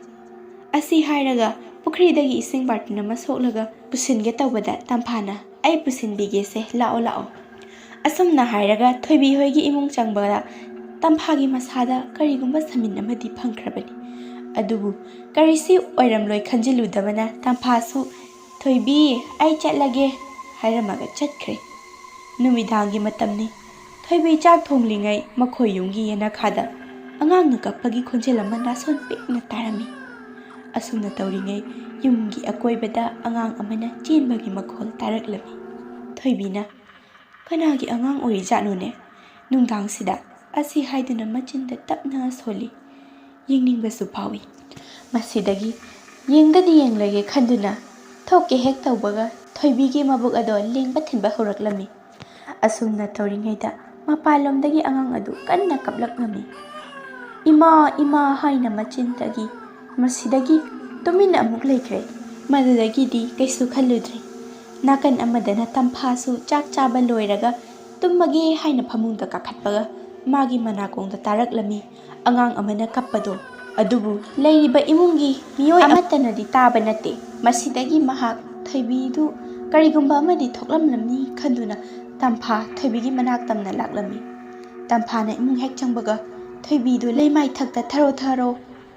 ꯑꯁꯤ ꯍꯥꯏꯔꯒ ꯄꯨꯈ꯭ꯔꯤꯗꯒꯤ ꯏꯁꯤꯡ ꯕꯥꯔꯇꯤꯟ ꯑꯃ ꯁꯣꯛꯂꯒ ꯄꯨꯁꯤꯟꯒꯦ ꯇꯧꯕꯗ ꯇꯝꯐꯥꯅ, "ꯑꯩ ꯄꯨꯁꯤꯟꯕꯤꯒꯦꯁꯦ, ꯂꯥꯛꯑꯣ ꯂꯥꯛꯑꯣ꯫" ꯑꯁꯨꯝꯅ ꯍꯥꯏꯔꯒ ꯊꯣꯏꯕꯤ ꯍꯣꯏꯒꯤ ꯏꯃꯨꯡ ꯆꯪꯕꯗ ꯇꯝꯐꯥꯒꯤ ꯃꯁꯥꯗ ꯀꯔꯤꯒꯨꯝꯕ ꯁꯃꯤꯟ ꯑꯃꯗꯤ ꯐꯪꯈ꯭ꯔꯕꯅꯤ꯫ ꯑꯗꯨꯕꯨ ꯀꯔꯤꯁꯤ ꯑꯣꯏꯔꯝꯂꯣꯏ ꯈꯟꯖꯤꯜꯂꯨꯗꯕꯅ ꯇꯝꯐꯥꯁꯨ, "ꯊꯣꯏꯕꯤ, ꯑꯩ ꯆꯠꯂꯒꯦ" ꯍꯥꯏꯔꯝꯃꯒ ꯆꯠꯈ꯭ꯔꯦ꯫ ꯅꯨꯃꯤꯗꯥꯡꯒꯤ ꯃꯇꯝꯅꯤ꯫ ꯊꯣꯏꯕꯤ ꯆꯥꯛ ꯊꯣꯡꯂꯤꯉꯩ ꯃꯈꯣꯏ ꯌꯨꯝꯒꯤ ꯌꯦꯅꯈꯥꯗ ꯑꯉꯥꯡꯅ ꯀꯞꯄꯒꯤ ꯈꯣꯟꯖꯦꯜ ꯑꯃ ꯅꯥꯁꯣꯟ ꯄꯤꯛꯅ ꯇꯥꯔꯝꯃꯤ꯫ ꯑꯁꯨꯝꯅ ꯇꯧꯔꯤꯉꯩ ꯌꯨꯝꯒꯤ ꯑꯀꯣꯏꯕꯗ ꯑꯉꯥꯡ ꯑꯃꯅ ꯆꯦꯟꯕꯒꯤ ꯃꯈꯣꯜ ꯇꯥꯔꯛꯂꯝꯃꯤ꯫ ꯊꯣꯏꯕꯤꯅ, "ꯀꯅꯥꯒꯤ ꯑꯉꯥꯡ ꯑꯣꯏꯔꯤꯖꯥꯠꯅꯣꯅꯦ? ꯅꯨꯡꯗꯥꯡꯁꯤꯗ?" ꯑꯁꯤ ꯍꯥꯏꯗꯨꯅ ꯃꯆꯤꯟꯗ ꯇꯞꯅ ꯁꯣꯜꯂꯤ꯫ ꯌꯦꯡꯅꯤꯡꯕꯁꯨ ꯐꯥꯎꯏ꯫ ꯃꯁꯤꯗꯒꯤ ꯌꯦꯡꯗꯗꯤ ꯌꯦꯡꯂꯒꯦ ꯈꯟꯗꯨꯅ ꯊꯣꯛꯀꯦ ꯍꯦꯛ ꯇꯧꯕꯒ ꯊꯣꯏꯕꯤꯒꯤ ꯃꯕꯨꯛ ꯑꯗꯣ ꯂꯦꯡꯕ ꯊꯤꯟꯕ ꯍꯧꯔꯛꯂꯝꯃꯤ꯫ ꯑꯁꯨꯝꯅ ꯇꯧꯔꯤꯉꯩꯗ ꯃꯄꯥꯟꯂꯣꯝꯗꯒꯤ ꯑꯉꯥꯡ ꯑꯗꯨ ꯀꯟꯅ ꯀꯞꯂꯛꯂꯝꯃꯤ꯫ "ꯏꯃꯥ, ꯏꯃꯥ" ꯍꯥꯏꯅ ꯃꯆꯤꯟꯗꯒꯤ꯫ ꯃꯁꯤꯗꯒꯤ ꯇꯨꯃꯤꯟꯅ ꯑꯃꯨꯛ ꯂꯩꯈ꯭ꯔꯦ꯫ ꯃꯗꯨꯗꯒꯤꯗꯤ ꯀꯩꯁꯨ ꯈꯜꯂꯨꯗ꯭ꯔꯦ꯫ ꯅꯥꯀꯟ ꯑꯃꯗꯅ ꯇꯝꯐꯥꯁꯨ ꯆꯥꯛ ꯆꯥꯕ ꯂꯣꯏꯔꯒ ꯇꯨꯝꯃꯒꯦ ꯍꯥꯏꯅ ꯐꯃꯨꯡꯗ ꯀꯥꯈꯠꯄꯒ ꯃꯥꯒꯤ ꯃꯅꯥꯀꯣꯡꯗ ꯇꯥꯔꯛꯂꯝꯃꯤ ꯑꯉꯥꯡ ꯑꯃꯅ ꯀꯞꯄꯗꯣ꯫ ꯑꯗꯨꯕꯨ ꯂꯩꯔꯤꯕ ꯏꯃꯨꯡꯒꯤ ꯃꯤꯑꯣꯏ ꯑꯃꯠꯇꯅꯗꯤ ꯇꯥꯕ ꯅꯠꯇꯦ꯫ ꯃꯁꯤꯗꯒꯤ ꯃꯍꯥꯛ ꯊꯣꯏꯕꯤꯗꯨ ꯀꯔꯤꯒꯨꯝꯕ ꯑꯃꯗꯤ ꯊꯣꯛꯂꯝꯂꯝꯅꯤ ꯈꯟꯗꯨꯅ ꯇꯝꯐꯥ ꯊꯣꯏꯕꯤꯒꯤ ꯃꯅꯥꯛ ꯇꯝꯅ ꯂꯥꯛꯂꯝꯃꯤ꯫ ꯇꯝꯐꯥꯅ ꯏꯃꯨꯡ ꯍꯦꯛ ꯆꯪꯕꯒ ꯊꯣꯏꯕꯤꯗꯨ ꯂꯩꯃꯥꯏ ꯊꯛꯇ ꯊꯔꯣ ꯊꯔꯣ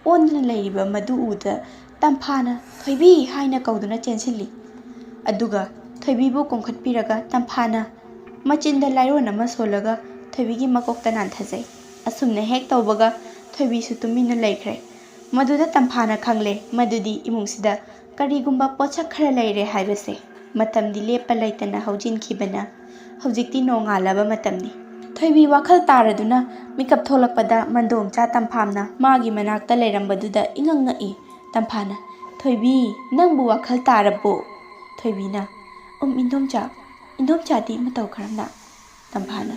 ꯑꯣꯟꯗꯨꯅ ꯂꯩꯔꯤꯕ ꯃꯗꯨ ꯎꯕꯗ ꯇꯝꯐꯥꯅ "ꯊꯣꯏꯕꯤ" ꯍꯥꯏꯅ ꯀꯧꯗꯨꯅ ꯆꯦꯟꯁꯤꯜꯂꯤ꯫ ꯑꯗꯨꯒ ꯊꯣꯏꯕꯤꯕꯨ ꯀꯣꯡꯈꯠꯄꯤꯔꯒ ꯇꯝꯐꯥꯅ ꯃꯆꯤꯟꯗ ꯂꯥꯏꯔꯣꯟ ꯑꯃ ꯁꯣꯜꯂꯒ ꯊꯣꯏꯕꯤꯒꯤ ꯃꯀꯣꯛꯇ ꯅꯥꯟꯊꯖꯩ꯫ ꯑꯁꯨꯝꯅ ꯍꯦꯛ ꯇꯧꯕꯒ ꯊꯣꯏꯕꯤꯁꯨ ꯇꯨꯃꯤꯟꯅ ꯂꯩꯈ꯭ꯔꯦ꯫ ꯃꯗꯨꯗ ꯇꯝꯐꯥꯅ ꯈꯪꯂꯦ ꯃꯗꯨꯗꯤ ꯏꯃꯨꯡꯁꯤꯗ ꯀꯔꯤꯒꯨꯝꯕ ꯄꯣꯠꯁꯛ ꯈꯔ ꯂꯩꯔꯦ ꯍꯥꯏꯕꯁꯦ꯫ ꯃꯇꯝꯗꯤ ꯂꯦꯞꯄ ꯂꯩꯇꯅ ꯍꯧꯖꯤꯟꯈꯤꯕꯅ ꯍꯧꯖꯤꯛꯇꯤ ꯅꯣꯡꯉꯥꯜꯂꯕ ꯃꯇꯝꯅꯤ꯫ ꯊꯣꯏꯕꯤ ꯋꯥꯈꯜ ꯇꯥꯔꯗꯨꯅ ꯃꯤꯀꯞ ꯊꯣꯛꯂꯛꯄꯗ ꯃꯟꯗꯣꯝꯆꯥ ꯇꯝꯐꯥꯅ ꯃꯥꯒꯤ ꯃꯅꯥꯛꯇ ꯂꯩꯔꯝꯕꯗꯨꯗ ꯏꯉꯛ ꯉꯛꯏ꯫ ꯇꯝꯐꯥꯅ "ꯊꯣꯏꯕꯤ, ꯅꯪꯕꯨ ꯋꯥꯈꯜ ꯇꯥꯔꯕꯣ?" ꯊꯣꯏꯕꯤꯅ "ꯎꯝ, ꯏꯟꯗꯣꯝꯆꯥ꯫ ꯏꯟꯗꯣꯝꯆꯥꯗꯤ ꯃꯇꯧ ꯀꯔꯝꯅ?" ꯇꯝꯐꯥꯅ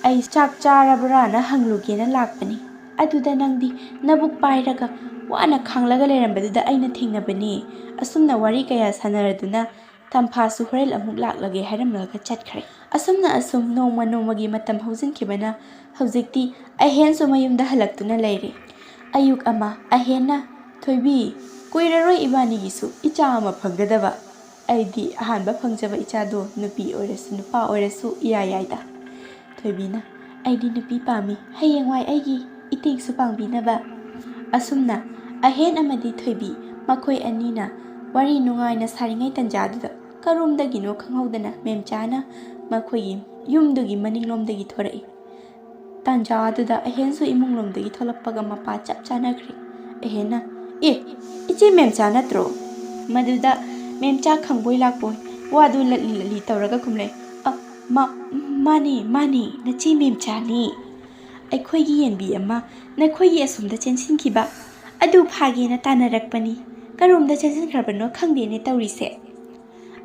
"ꯑꯩ ꯆꯥꯛ ꯆꯥꯔꯕ꯭ꯔꯥꯅ ꯍꯪꯂꯨꯒꯦꯅ ꯂꯥꯛꯄꯅꯤ꯫ ꯑꯗꯨꯗ ꯅꯪꯗꯤ ꯅꯕꯨꯛ ꯄꯥꯏꯔꯒ ꯋꯥꯅ ꯈꯥꯡꯂꯒ ꯂꯩꯔꯝꯕꯗꯨꯗ ꯑꯩꯅ ꯊꯦꯡꯅꯕꯅꯤ꯫" ꯑꯁꯨꯝꯅ ꯋꯥꯔꯤ ꯀꯌꯥ ꯁꯥꯟꯅꯔꯗꯨꯅ ꯇꯝꯐꯥꯁꯨ ꯍꯣꯔꯦꯟ ꯑꯃꯨꯛ ꯂꯥꯛꯂꯒꯦ ꯍꯥꯏꯔꯝꯂꯒ ꯆꯠꯈ꯭ꯔꯦ꯫ ꯑꯁꯨꯝꯅ ꯑꯁꯨꯝ ꯅꯣꯡꯃ ꯅꯣꯡꯃꯒꯤ ꯃꯇꯝ ꯍꯧꯖꯤꯟꯈꯤꯕꯅ ꯍꯧꯖꯤꯛꯇꯤ ꯑꯍꯦꯟꯁꯨ ꯃꯌꯨꯝꯗ ꯍꯜꯂꯛꯇꯨꯅ ꯂꯩꯔꯦ꯫ ꯑꯌꯨꯛ ꯑꯃ ꯑꯍꯦꯟꯅ "ꯊꯣꯏꯕꯤ, ꯀꯨꯏꯔꯔꯣꯏ ꯏꯕꯥꯅꯤꯒꯤꯁꯨ ꯏꯆꯥ ꯑꯃ ꯐꯪꯒꯗꯕ꯫ ꯑꯩꯗꯤ ꯑꯍꯥꯟꯕ ꯐꯪꯖꯕ ꯏꯆꯥꯗꯣ ꯅꯨꯄꯤ ꯑꯣꯏꯔꯁꯨ ꯅꯨꯄꯥ ꯑꯣꯏꯔꯁꯨ ꯏꯌꯥ ꯌꯥꯏꯗ꯫" ꯊꯣꯏꯕꯤꯅ "ꯑꯩꯗꯤ ꯅꯨꯄꯤ ꯄꯥꯝꯃꯤ, ꯍꯌꯦꯡꯋꯥꯏ ꯑꯩꯒꯤ ꯏꯇꯦꯡꯁꯨ ꯄꯥꯡꯕꯤꯅꯕ꯫" ꯑꯁꯨꯝꯅ ꯑꯍꯦꯟ ꯑꯃꯗꯤ ꯊꯣꯏꯕꯤ ꯃꯈꯣꯏ ꯑꯅꯤꯅ ꯋꯥꯔꯤ ꯅꯨꯡꯉꯥꯏꯅ ꯁꯥꯔꯤꯉꯩ ꯇꯟꯖꯥꯗꯨꯗ ꯀꯔꯣꯝꯗꯒꯤꯅꯣ ꯈꯪꯍꯧꯗꯅ ꯃꯦꯝꯆꯥꯅ ꯃꯈꯣꯏꯒꯤ ꯌꯨꯝꯗꯨꯒꯤ ꯃꯅꯤꯡꯂꯣꯝꯗꯒꯤ ꯊꯣꯔꯛꯏ꯫ ꯇꯥꯟꯖꯥ ꯑꯗꯨꯗ ꯑꯍꯦꯟꯁꯨ ꯏꯃꯨꯡꯂꯣꯝꯗꯒꯤ ꯊꯣꯛꯂꯛꯄꯒ ꯃꯄꯥ ꯆꯞ ꯆꯥꯅꯈ꯭ꯔꯦ꯫ ꯑꯍꯦꯟꯅ, "ꯑꯦ, ꯏꯆꯦ ꯃꯦꯝꯆꯥ ꯅꯠꯇ꯭ꯔꯣ?" ꯃꯗꯨꯗ ꯃꯦꯝꯆꯥ ꯈꯪꯕꯣꯏ ꯂꯥꯛꯄꯣꯏ ꯋꯥꯗꯨ ꯂꯠꯂꯤ ꯂꯠꯂꯤ ꯇꯧꯔꯒ ꯈꯨꯝꯂꯦ, "ꯑ, ꯃꯥ-, ꯃꯥꯅꯤ, ꯃꯥꯅꯤ, ꯅꯆꯦ ꯃꯦꯝꯆꯥꯅꯤ꯫ ꯑꯩꯈꯣꯏꯒꯤ ꯌꯦꯟꯕꯤ ꯑꯃ ꯅꯈꯣꯏꯒꯤ ꯑꯁꯣꯝꯗ ꯆꯦꯟꯁꯤꯟꯈꯤꯕ ꯑꯗꯨ ꯐꯥꯒꯦꯅ ꯇꯥꯟꯅꯔꯛꯄꯅꯤ꯫ ꯀꯔꯣꯝꯗ ꯆꯦꯟꯁꯤꯟꯈ꯭ꯔꯕꯅꯣ ꯈꯪꯗꯦꯅꯦ ꯇꯧꯔꯤꯁꯦ꯫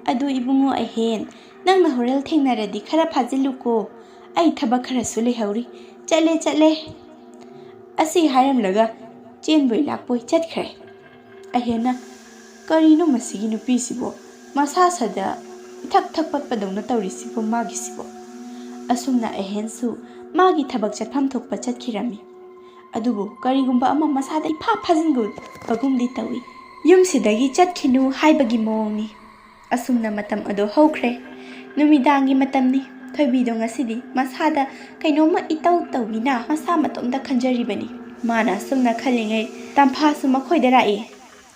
ꯑꯗꯨ ꯏꯕꯨꯡꯉꯣ ꯑꯍꯦꯟ, ꯅꯪꯅ ꯍꯣꯔꯦꯟ ꯊꯦꯡꯅꯔꯗꯤ ꯈꯔ ꯐꯥꯖꯤꯜꯂꯨꯀꯣ꯫ ꯑꯩ ꯊꯕꯛ ꯈꯔꯁꯨ ꯂꯩꯍꯧꯔꯤ꯫ ꯆꯠꯂꯦ, ꯆꯠꯂꯦ꯫" ꯑꯁꯤ ꯍꯥꯏꯔꯝꯂꯒ ꯆꯦꯟꯕꯣꯏ ꯂꯥꯛꯄꯣꯏ ꯆꯠꯈ꯭ꯔꯦ꯫ ꯑꯍꯦꯟꯅ, "ꯀꯔꯤꯅꯣ ꯃꯁꯤꯒꯤ ꯅꯨꯄꯤꯁꯤꯕꯣ? ꯃꯁꯥ ꯁꯥꯗ ꯏꯊꯛ ꯊꯛ ꯄꯠꯄꯗꯧꯅ ꯇꯧꯔꯤꯁꯤꯕꯣ ꯃꯥꯒꯤꯁꯤꯕꯣ?" ꯑꯁꯨꯝꯅ ꯑꯍꯦꯟꯁꯨ ꯃꯥꯒꯤ ꯊꯕꯛ ꯆꯠꯐꯝ ꯊꯣꯛꯄ ꯆꯠꯈꯤꯔꯝꯃꯤ꯫ ꯑꯗꯨꯕꯨ ꯀꯔꯤꯒꯨꯝꯕ ꯑꯃ ꯃꯁꯥꯗ ꯏꯐꯥ ꯐꯥꯖꯤꯟꯒꯨꯝꯕꯒꯨꯝꯗꯤ ꯇꯧꯏ꯫ ꯌꯨꯝꯁꯤꯗꯒꯤ ꯆꯠꯈꯤꯅꯨ ꯍꯥꯏꯕꯒꯤ ꯃꯑꯣꯡꯅꯤ꯫ ꯑꯁꯨꯝꯅ ꯃꯇꯝ ꯑꯗꯨ ꯍꯧꯈ꯭ꯔꯦ꯫ ꯅꯨꯃꯤꯗꯥꯡꯒꯤ ꯃꯇꯝꯅꯤ꯫ ꯊꯣꯏꯕꯤꯗꯣ ꯉꯁꯤꯗꯤ ꯃꯁꯥꯗ ꯀꯩꯅꯣꯝꯃ ꯏꯇꯧ ꯇꯧꯏꯅ ꯃꯁꯥ ꯃꯇꯣꯝꯇ ꯈꯟꯖꯔꯤꯕꯅꯤ꯫ ꯃꯥꯅ ꯑꯁꯨꯝꯅ ꯈꯜꯂꯤꯉꯩ ꯇꯝꯐꯥꯁꯨ ꯃꯈꯣꯏꯗ ꯂꯥꯛꯏ꯫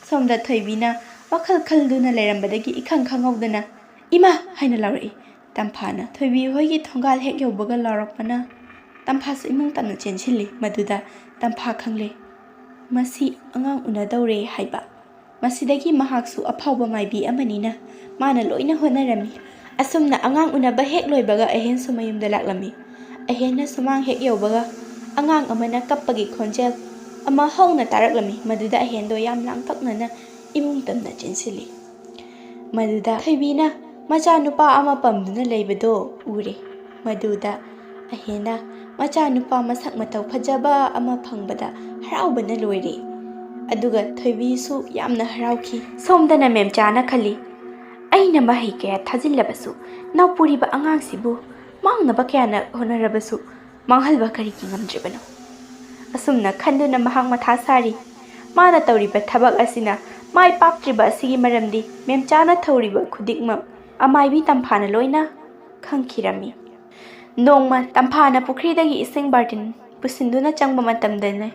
ꯁꯣꯝꯗ ꯊꯣꯏꯕꯤꯅ ꯋꯥꯈꯜ ꯈꯜꯗꯨꯅ ꯂꯩꯔꯝꯕꯗꯒꯤ ꯏꯈꯪ ꯈꯪꯍꯧꯗꯅ "ꯏꯃꯥ!" ꯍꯥꯏꯅ ꯂꯥꯎꯔꯛꯏ꯫ ꯇꯝꯐꯥꯅ ꯊꯣꯏꯕꯤ ꯍꯣꯏꯒꯤ ꯊꯣꯡꯒꯥꯜ ꯍꯦꯛ ꯌꯧꯕꯒ ꯂꯥꯎꯔꯛꯄꯅ ꯇꯝꯐꯥꯁꯨ ꯏꯃꯨꯡ ꯇꯝꯅ ꯆꯦꯟꯁꯤꯜꯂꯤ꯫ ꯃꯗꯨꯗ ꯇꯝꯐꯥ ꯈꯪꯂꯦ, ꯃꯁꯤ ꯑꯉꯥꯡ ꯎꯅꯗꯧꯔꯦ ꯍꯥꯏꯕ꯫ ꯃꯁꯤꯗꯒꯤ ꯃꯍꯥꯛꯁꯨ ꯑꯐꯥꯎꯕ ꯃꯥꯏꯕꯤ ꯑꯃꯅꯤꯅ ꯃꯥꯅ ꯂꯣꯏꯅ ꯍꯣꯠꯅꯔꯝꯃꯤ꯫ ꯑꯁꯨꯝꯅ ꯑꯉꯥꯡ ꯎꯅꯕ ꯍꯦꯛ ꯂꯣꯏꯕꯒ ꯑꯍꯦꯟꯁꯨ ꯃꯌꯨꯝꯗ ꯂꯥꯛꯂꯝꯃꯤ꯫ ꯑꯍꯦꯟꯅ ꯁꯨꯃꯥꯡ ꯍꯦꯛ ꯌꯧꯕꯒ ꯑꯉꯥꯡ ꯑꯃꯅ ꯀꯞꯄꯒꯤ ꯈꯣꯟꯖꯦꯜ ꯑꯃ ꯍꯧꯅ ꯇꯥꯔꯛꯂꯝꯃꯤ꯫ ꯃꯗꯨꯗ ꯑꯍꯦꯟꯗꯣ ꯌꯥꯝ ꯂꯥꯡꯇꯛꯅꯅ ꯏꯃꯨꯡ ꯇꯝꯅ ꯆꯦꯟꯁꯤꯜꯂꯤ꯫ ꯃꯗꯨꯗ ꯊꯣꯏꯕꯤꯅ ꯃꯆꯥꯅꯨꯄꯥ ꯑꯃ ꯄꯝꯗꯨꯅ ꯂꯩꯕꯗꯣ ꯎꯔꯦ꯫ ꯃꯗꯨꯗ ꯑꯍꯦꯟꯅ ꯃꯆꯥꯅꯨꯄꯥ ꯃꯁꯛ ꯃꯇꯧ ꯐꯖꯕ ꯑꯃ ꯐꯪꯕꯗ ꯍꯔꯥꯎꯕꯅ ꯂꯣꯏꯔꯦ꯫ ꯑꯗꯨꯒ ꯊꯣꯏꯕꯤꯁꯨ ꯌꯥꯝꯅ ꯍꯔꯥꯎꯈꯤ꯫ ꯁꯣꯝꯗꯅ ꯃꯦꯝꯆꯥꯅ ꯈꯜꯂꯤ, "ꯑꯩꯅ ꯃꯍꯩ ꯀꯌꯥ ꯊꯥꯖꯤꯜꯂꯕꯁꯨ ꯅꯥꯎꯄꯨꯔꯤꯕ ꯑꯉꯥꯡꯁꯤꯕꯨ ꯃꯥꯡꯅꯕ ꯀꯌꯥꯅ ꯍꯣꯠꯅꯔꯕꯁꯨ ꯃꯥꯡꯍꯟꯕ ꯀꯔꯤꯒꯤ ꯉꯝꯗ꯭ꯔꯤꯕꯅꯣ?" ꯑꯁꯨꯝꯅ ꯈꯟꯗꯨꯅ ꯃꯍꯥꯛ ꯃꯊꯥ ꯁꯥꯔꯤ꯫ ꯃꯥꯅ ꯇꯧꯔꯤꯕ ꯊꯕꯛ ꯑꯁꯤꯅ ꯃꯥꯏ ꯄꯥꯛꯇ꯭ꯔꯤꯕ ꯑꯁꯤꯒꯤ ꯃꯔꯝꯗꯤ ꯃꯦꯝꯆꯥꯅ ꯇꯧꯔꯤꯕ ꯈꯨꯗꯤꯡꯃꯛ ꯑꯃꯥꯏꯕꯤ ꯇꯝꯐꯥꯅ ꯂꯣꯏꯅ ꯈꯪꯈꯤꯔꯝꯃꯤ꯫ ꯅꯣꯡꯃ ꯇꯝꯐꯥꯅ ꯄꯨꯈ꯭ꯔꯤꯗꯒꯤ ꯏꯁꯤꯡ ꯕꯥꯔꯇꯤꯟ ꯄꯨꯁꯤꯟꯗꯨꯅ ꯆꯪꯕ ꯃꯇꯝꯗꯅꯦ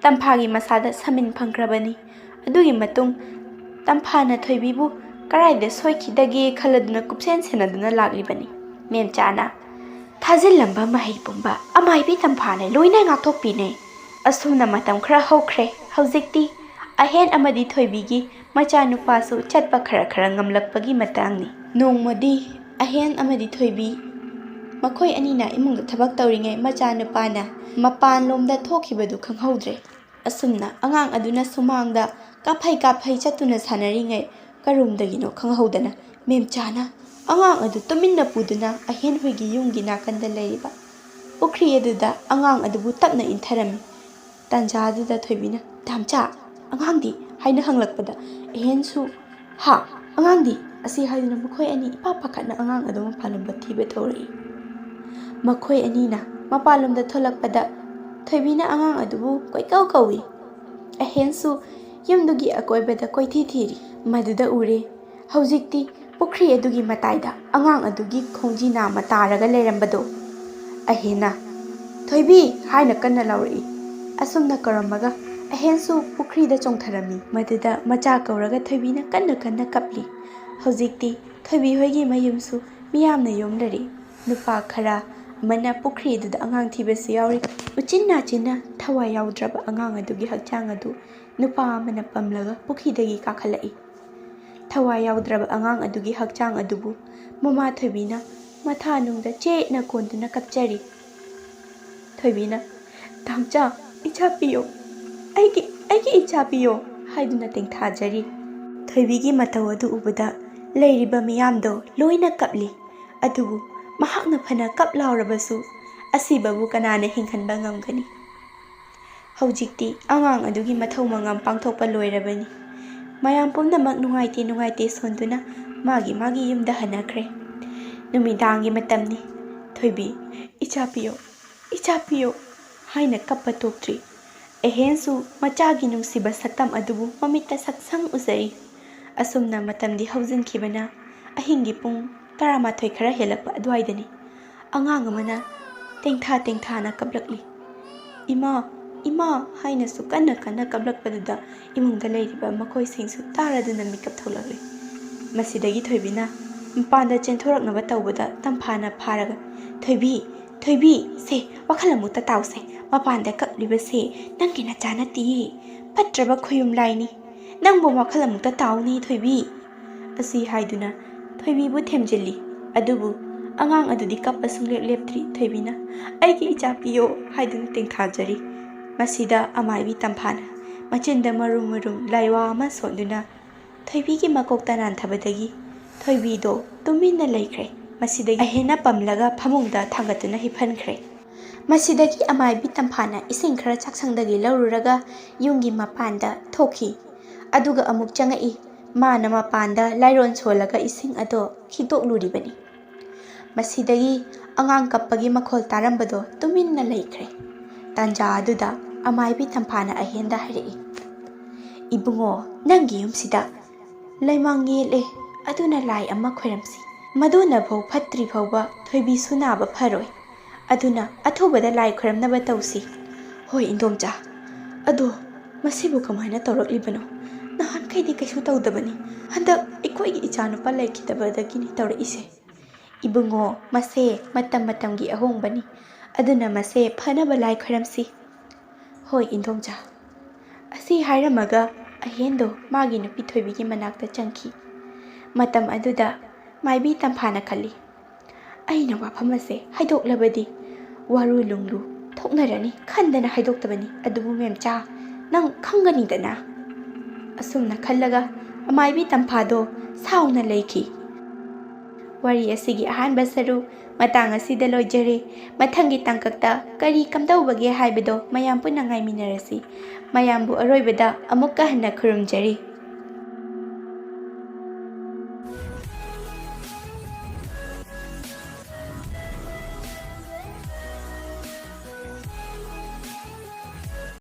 ꯇꯝꯐꯥꯒꯤ ꯃꯁꯥꯗ ꯁꯃꯤꯟ ꯐꯪꯈ꯭ꯔꯕꯅꯤ꯫ ꯑꯗꯨꯒꯤ ꯃꯇꯨꯡ ꯇꯝꯐꯥꯅ ꯊꯣꯏꯕꯤꯕꯨ ꯀꯗꯥꯏꯗ ꯁꯣꯏꯈꯤꯗꯒꯦ ꯈꯜꯂꯗꯨꯅ ꯀꯨꯞꯁꯦꯟ ꯁꯦꯟꯅꯗꯨꯅ ꯂꯥꯛꯂꯤꯕꯅꯤ꯫ ꯃꯦꯝꯆꯥꯅ ꯊꯥꯖꯤꯜꯂꯝꯕ ꯃꯍꯩ ꯄꯨꯝꯕ ꯑꯃꯥꯏꯕꯤ ꯇꯝꯐꯥꯅ ꯂꯣꯏꯅ ꯉꯥꯛꯊꯣꯛꯄꯤꯅꯦ꯫ ꯑꯁꯨꯝꯅ ꯃꯇꯝ ꯈꯔ ꯍꯧꯈ꯭ꯔꯦ꯫ ꯍꯧꯖꯤꯛꯇꯤ ꯑꯍꯦꯟ ꯑꯃꯗꯤ ꯊꯣꯏꯕꯤꯒꯤ ꯃꯆꯥꯅꯨꯄꯥꯁꯨ ꯆꯠꯄ ꯈꯔ ꯈꯔ ꯉꯝꯂꯛꯄꯒꯤ ꯃꯇꯥꯡꯅꯤ꯫ ꯅꯣꯡꯃꯗꯤ ꯑꯍꯦꯟ ꯑꯃꯗꯤ ꯊꯣꯏꯕꯤ ꯃꯈꯣꯏ ꯑꯅꯤꯅ ꯏꯃꯨꯡꯗ ꯊꯕꯛ ꯇꯧꯔꯤꯉꯩ ꯃꯆꯥꯅꯨꯄꯥꯅ ꯃꯄꯥꯟꯂꯣꯝꯗ ꯊꯣꯛꯈꯤꯕꯗꯨ ꯈꯪꯍꯧꯗ꯭ꯔꯦ꯫ ꯑꯁꯨꯝꯅ ꯑꯉꯥꯡ ꯑꯗꯨꯅ ꯁꯨꯃꯥꯡꯗ ꯀꯥꯐꯩ ꯀꯥꯐꯩ ꯆꯠꯇꯨꯅ ꯁꯥꯟꯅꯔꯤꯉꯩ ꯀꯔꯣꯝꯗꯒꯤꯅꯣ ꯈꯪꯍꯧꯗꯅ ꯃꯦꯝꯆꯥꯅ ꯑꯉꯥꯡ ꯑꯗꯨ ꯇꯨꯃꯤꯟꯅ ꯄꯨꯗꯨꯅ ꯑꯍꯦꯟ ꯍꯣꯏꯒꯤ ꯌꯨꯝꯒꯤ ꯅꯥꯀꯟꯗ ꯂꯩꯔꯤꯕ ꯄꯨꯈ꯭ꯔꯤ ꯑꯗꯨꯗ ꯑꯉꯥꯡ ꯑꯗꯨꯕꯨ ꯇꯞꯅ ꯏꯟꯊꯔꯝꯃꯤ꯫ ꯇꯥꯟꯖꯥ ꯑꯗꯨꯗ ꯊꯣꯏꯕꯤꯅ, "ꯇꯥꯝꯆꯥ, ꯑꯉꯥꯡꯗꯤ?" ꯍꯥꯏꯅ ꯍꯪꯂꯛꯄꯗ ꯑꯍꯦꯟꯁꯨ, "ꯍꯥ, ꯑꯉꯥꯡꯗꯤ?" ꯑꯁꯤ ꯍꯥꯏꯗꯨꯅ ꯃꯈꯣꯏ ꯑꯅꯤ ꯏꯄꯥ ꯄꯥꯈꯠꯅ ꯑꯉꯥꯡ ꯑꯗꯨ ꯃꯄꯥꯟꯂꯣꯝꯗ ꯊꯤꯕ ꯊꯧꯔꯛꯏ꯫ ꯃꯈꯣꯏ ꯑꯅꯤꯅ ꯃꯄꯥꯟꯂꯣꯝꯗ ꯊꯣꯛꯂꯛꯄꯗ ꯊꯣꯏꯕꯤꯅ ꯑꯉꯥꯡ ꯑꯗꯨꯕꯨ ꯀꯣꯏꯀꯧ ꯀꯧꯏ꯫ ꯑꯍꯦꯟꯁꯨ ꯌꯨꯝꯗꯨꯒꯤ ꯑꯀꯣꯏꯕꯗ ꯀꯣꯏꯊꯤ ꯊꯤꯔꯤ꯫ ꯃꯗꯨꯗ ꯎꯔꯦ, ꯍꯧꯖꯤꯛꯇꯤ ꯄꯨꯈ꯭ꯔꯤ ꯑꯗꯨꯒꯤ ꯃꯇꯥꯏꯗ ꯑꯉꯥꯡ ꯑꯗꯨꯒꯤ ꯈꯣꯡꯖꯤ ꯅꯥꯝꯃ ꯇꯥꯔꯒ ꯂꯩꯔꯝꯕꯗꯣ꯫ ꯑꯍꯦꯟꯅ "ꯊꯣꯏꯕꯤ!" ꯍꯥꯏꯅ ꯀꯟꯅ ꯂꯥꯎꯔꯛꯏ꯫ ꯑꯁꯨꯝꯅ ꯀꯧꯔꯝꯃꯒ ꯑꯍꯦꯟꯁꯨ ꯄꯨꯈ꯭ꯔꯤꯗ ꯆꯣꯡꯊꯔꯝꯃꯤ꯫ ꯃꯗꯨꯗ ꯃꯆꯥ ꯀꯧꯔꯒ ꯊꯣꯏꯕꯤꯅ ꯀꯟꯅ ꯀꯟꯅ ꯀꯞꯂꯤ꯫ ꯍꯧꯖꯤꯛꯇꯤ ꯊꯣꯏꯕꯤ ꯍꯣꯏꯒꯤ ꯃꯌꯨꯝꯁꯨ ꯃꯤꯌꯥꯝꯅ ꯌꯣꯝꯂꯔꯦ꯫ ꯅꯨꯄꯥ ꯈꯔ ꯑꯃꯅ ꯄꯨꯈ꯭ꯔꯤ ꯑꯗꯨꯗ ꯑꯉꯥꯡ ꯊꯤꯕꯁꯨ ꯌꯥꯎꯔꯤ꯫ ꯎꯆꯤꯟ ꯅꯥꯆꯤꯟꯅ ꯊꯋꯥꯏ ꯌꯥꯎꯗ꯭ꯔꯕ ꯑꯉꯥꯡ ꯑꯗꯨꯒꯤ ꯍꯛꯆꯥꯡ ꯑꯗꯨ ꯅꯨꯄꯥ ꯑꯃꯅ ꯄꯝꯂꯒ ꯄꯨꯈ꯭ꯔꯤꯗꯒꯤ ꯀꯥꯈꯠꯂꯛꯏ꯫ ꯊꯋꯥꯏ ꯌꯥꯎꯗ꯭ꯔꯕ ꯑꯉꯥꯡ ꯑꯗꯨꯒꯤ ꯍꯛꯆꯥꯡ ꯑꯗꯨꯕꯨ ꯃꯃꯥ ꯊꯣꯏꯕꯤꯅ ꯃꯊꯥ ꯅꯨꯡꯗ ꯆꯦꯠꯅ ꯀꯣꯟꯗꯨꯅ ꯀꯞꯆꯔꯤ꯫ ꯊꯣꯏꯕꯤꯅ, "ꯇꯥꯝꯆꯥ, ꯏꯆꯥ ꯄꯤꯌꯣ, ꯑꯩꯒꯤ, ꯑꯩꯒꯤ ꯏꯆꯥ ꯄꯤꯌꯣ" ꯍꯥꯏꯗꯨꯅ ꯇꯦꯡꯊꯥꯖꯔꯤ꯫ ꯊꯣꯏꯕꯤꯒꯤ ꯃꯇꯧ ꯑꯗꯨ ꯎꯕꯗ ꯂꯩꯔꯤꯕ ꯃꯤꯌꯥꯝꯗꯣ ꯂꯣꯏꯅ ꯀꯞꯂꯤ꯫ ꯑꯗꯨꯕꯨ ꯃꯍꯥꯛꯅ ꯐꯅ ꯀꯞ ꯂꯥꯎꯔꯕꯁꯨ ꯑꯁꯤꯕꯕꯨ ꯀꯅꯥꯅ ꯍꯤꯡꯍꯟꯕ ꯉꯝꯒꯅꯤ? ꯍꯧꯖꯤꯛꯇꯤ ꯑꯉꯥꯡ ꯑꯗꯨꯒꯤ ꯃꯊꯧ ꯃꯉꯝ ꯄꯥꯡꯊꯣꯛꯄ ꯂꯣꯏꯔꯕꯅꯤ꯫ ꯃꯌꯥꯝ ꯄꯨꯝꯅꯃꯛ ꯅꯨꯡꯉꯥꯏꯇꯦ ꯅꯨꯡꯉꯥꯏꯇꯦ ꯁꯣꯟꯗꯨꯅ ꯃꯥꯒꯤ ꯃꯥꯒꯤ ꯌꯨꯝꯗ ꯍꯟꯅꯈ꯭ꯔꯦ꯫ ꯅꯨꯃꯤꯗꯥꯡꯒꯤ ꯃꯇꯝꯅꯤ꯫ ꯊꯣꯏꯕꯤ, "ꯏꯆꯥ ꯄꯤꯌꯣ, ꯏꯆꯥ ꯄꯤꯌꯣ" ꯍꯥꯏꯅ ꯀꯞꯄ ꯇꯣꯛꯇ꯭ꯔꯤ꯫ ꯑꯦꯍꯦꯟꯁꯨ ꯃꯆꯥꯒꯤ ꯅꯨꯡꯁꯤꯕ ꯁꯛꯇꯝ ꯑꯗꯨꯕꯨ ꯃꯃꯤꯠꯇ ꯁꯛꯁꯪ ꯎꯖꯔꯤ꯫ ꯑꯁꯨꯝꯅ ꯃꯇꯝꯗꯤ ꯍꯧꯖꯤꯟꯈꯤꯕꯅ ꯑꯍꯤꯡꯒꯤ ꯄꯨꯡ ꯇꯔꯥꯃꯥꯊꯣꯏ ꯈꯔ ꯍꯦꯜꯂꯛꯄ ꯑꯗꯨꯋꯥꯏꯗꯅꯤ꯫ ꯑꯉꯥꯡ ꯑꯃꯅ ꯇꯦꯡꯊꯥ ꯇꯦꯡꯊꯥꯅ ꯀꯞꯂꯛꯂꯤ꯫ "ꯏꯃꯥ, ꯏꯃꯥ" ꯍꯥꯏꯅꯁꯨ ꯀꯟꯅ ꯀꯟꯅ ꯀꯞꯂꯛꯄꯗꯨꯗ ꯏꯃꯨꯡꯗ ꯂꯩꯔꯤꯕ ꯃꯈꯣꯏꯁꯤꯡꯁꯨ ꯇꯥꯔꯗꯨꯅ ꯃꯤꯀꯞ ꯊꯣꯛꯂꯛꯂꯤ꯫ ꯃꯁꯤꯗꯒꯤ ꯊꯣꯏꯕꯤꯅ ꯃꯄꯥꯟꯗ ꯆꯦꯟꯊꯣꯔꯛꯅꯕ ꯇꯧꯕꯗ ꯇꯝꯐꯥꯅ ꯐꯥꯔꯒ, "ꯊꯣꯏꯕꯤ, ꯊꯣꯏꯕꯤ, ꯁꯦ, ꯋꯥꯈꯜ ꯑꯃꯨꯛꯇ ꯇꯥꯎꯁꯦ꯫ ꯃꯄꯥꯟꯗ ꯀꯞꯂꯤꯕꯁꯦ ꯅꯪꯒꯤ ꯅꯆꯥ ꯅꯠꯇꯤꯌꯦ꯫ ꯐꯠꯇ꯭ꯔꯕ ꯈꯣꯌꯨꯝ ꯂꯥꯏꯅꯤ꯫ ꯅꯪꯕꯨ ꯋꯥꯈꯜ ꯑꯃꯨꯛꯇ ꯇꯥꯎꯅꯦ, ꯊꯣꯏꯕꯤ" ꯑꯁꯤ ꯍꯥꯏꯗꯨꯅ ꯊꯣꯏꯕꯤꯕꯨ ꯊꯦꯝꯖꯤꯜꯂꯤ꯫ ꯑꯗꯨꯕꯨ ꯑꯉꯥꯡ ꯑꯗꯨꯗꯤ ꯀꯞꯄ ꯁꯨꯡꯂꯦꯞ ꯂꯦꯞꯇ꯭ꯔꯤ꯫ ꯊꯣꯏꯕꯤꯅ, "ꯑꯩꯒꯤ ꯏꯆꯥ ꯄꯤꯌꯣ" ꯍꯥꯏꯗꯨꯅ ꯇꯦꯡꯊꯥꯖꯔꯤ꯫ ꯃꯁꯤꯗ ꯑꯃꯥꯏꯕꯤ ꯇꯝꯐꯥꯅ ꯃꯆꯤꯟꯗ ꯃꯔꯨꯝ ꯃꯔꯨꯝ ꯂꯥꯏꯋꯥ ꯑꯃ ꯁꯣꯟꯗꯨꯅ ꯊꯣꯏꯕꯤꯒꯤ ꯃꯀꯣꯛꯇ ꯅꯥꯟꯊꯕꯗꯒꯤ ꯊꯣꯏꯕꯤꯗꯣ ꯇꯨꯃꯤꯟꯅ ꯂꯩꯈ꯭ꯔꯦ꯫ ꯃꯁꯤꯗꯒꯤ ꯑꯍꯦꯟꯅ ꯄꯝꯂꯒ ꯐꯃꯨꯡꯗ ꯊꯥꯡꯒꯠꯇꯨꯅ ꯍꯤꯞꯍꯟꯈ꯭ꯔꯦ꯫ ꯃꯁꯤꯗꯒꯤ ꯑꯃꯥꯏꯕꯤ ꯇꯝꯐꯥꯅ ꯏꯁꯤꯡ ꯈꯔ ꯆꯥꯛꯁꯪꯗꯒꯤ ꯂꯧꯔꯨꯔꯒ ꯌꯨꯝꯒꯤ ꯃꯄꯥꯟꯗ ꯊꯣꯛꯈꯤ꯫ ꯑꯗꯨꯒ ꯑꯃꯨꯛ ꯆꯪꯉꯛꯏ꯫ ꯃꯥꯅ ꯃꯄꯥꯟꯗ ꯂꯥꯏꯔꯣꯟ ꯁꯣꯜꯂꯒ ꯏꯁꯤꯡ ꯑꯗꯣ ꯈꯤꯛꯇꯣꯛꯂꯨꯔꯤꯕꯅꯤ꯫ ꯃꯁꯤꯗꯒꯤ ꯑꯉꯥꯡ ꯀꯞꯄꯒꯤ ꯃꯈꯣꯜ ꯇꯥꯔꯝꯕꯗꯣ ꯇꯨꯃꯤꯟꯅ ꯂꯩꯈ꯭ꯔꯦ꯫ ꯇꯥꯟꯖꯥ ꯑꯗꯨꯗ ꯑꯃꯥꯏꯕꯤ ꯇꯝꯐꯥꯅ ꯑꯍꯦꯟꯗ ꯍꯥꯏꯔꯛꯏ, "ꯏꯕꯨꯡꯉꯣ, ꯅꯪꯒꯤ ꯌꯨꯝꯁꯤꯗ ꯂꯩꯃꯥꯡ ꯌꯦꯠꯂꯦ, ꯑꯗꯨꯅ ꯂꯥꯏ ꯑꯃ ꯈꯣꯏꯔꯝꯁꯤ꯫ ꯃꯗꯨꯅ ꯐꯧ ꯐꯠꯇ꯭ꯔꯤ ꯐꯥꯎꯕ ꯊꯣꯏꯕꯤꯁꯨ ꯅꯥꯕ ꯐꯔꯣꯏ꯫ ꯑꯗꯨꯅ ꯑꯊꯨꯕꯗ ꯂꯥꯏ ꯈꯣꯏꯔꯝꯅꯕ ꯇꯧꯁꯤ꯫" "ꯍꯣꯏ ꯏꯟꯗꯣꯝꯆꯥ, ꯑꯗꯣ ꯃꯁꯤꯕꯨ ꯀꯃꯥꯏꯅ ꯇꯧꯔꯛꯂꯤꯕꯅꯣ? ꯅꯍꯥꯟꯈꯩꯗꯤ ꯀꯩꯁꯨ ꯇꯧꯗꯕꯅꯤ, ꯍꯟꯗꯛ ꯑꯩꯈꯣꯏꯒꯤ ꯏꯆꯥꯅꯨꯄꯥ ꯂꯩꯈꯤꯗꯕꯗꯒꯤꯅꯤ ꯇꯧꯔꯛꯏꯁꯦ꯫" "ꯏꯕꯨꯡꯉꯣ, ꯃꯁꯦ ꯃꯇꯝ ꯃꯇꯝꯒꯤ ꯑꯍꯣꯡꯕꯅꯤ, ꯑꯗꯨꯅ ꯃꯁꯦ ꯐꯅꯕ ꯂꯥꯏ ꯈꯣꯏꯔꯝꯁꯤ꯫" "ꯍꯣꯏ ꯏꯟꯗꯣꯝꯆꯥ꯫" ꯑꯁꯤ ꯍꯥꯏꯔꯝꯃꯒ ꯑꯍꯦꯟꯗꯣ ꯃꯥꯒꯤ ꯅꯨꯄꯤ ꯊꯣꯏꯕꯤꯒꯤ ꯃꯅꯥꯛꯇ ꯆꯪꯈꯤ꯫ ꯃꯇꯝ ꯑꯗꯨꯗ ꯃꯥꯏꯕꯤ ꯇꯝꯐꯥꯅ ꯈꯜꯂꯤ, "ꯑꯩꯅ ꯋꯥꯐꯝ ꯑꯁꯦ ꯍꯥꯏꯗꯣꯛꯂꯕꯗꯤ ꯋꯥꯔꯨ ꯂꯨꯡꯂꯨ ꯊꯣꯛꯅꯔꯅꯤ ꯈꯟꯗꯅ ꯍꯥꯏꯗꯣꯛꯇꯕꯅꯤ꯫ ꯑꯗꯨꯕꯨ ꯃꯦꯝꯆꯥ, ꯅꯪ ꯈꯪꯒꯅꯤꯗꯅ꯫" ꯑꯁꯨꯝꯅ ꯈꯜꯂꯒ ꯑꯃꯥꯏꯕꯤ ꯇꯝꯐꯥꯗꯣ ꯁꯥꯎꯅ ꯂꯩꯈꯤ꯫ ꯋꯥꯔꯤ ꯑꯁꯤꯒꯤ ꯑꯍꯥꯟꯕ ꯁꯔꯨꯛ ꯃꯇꯥꯡ ꯑꯁꯤꯗ ꯂꯣꯏꯖꯔꯦ꯫ ꯃꯊꯪꯒꯤ ꯇꯥꯡꯀꯛꯇ ꯀꯔꯤ ꯀꯝꯗꯧꯕꯒꯦ ꯍꯥꯏꯕꯗꯣ ꯃꯌꯥꯝ ꯄꯨꯟꯅ ꯉꯥꯏꯃꯤꯟꯅꯔꯁꯤ꯫ ꯃꯌꯥꯝꯕꯨ ꯑꯔꯣꯏꯕꯗ ꯑꯃꯨꯛꯀ ꯍꯟꯅ ꯈꯨꯔꯨꯝꯖꯔꯤ꯫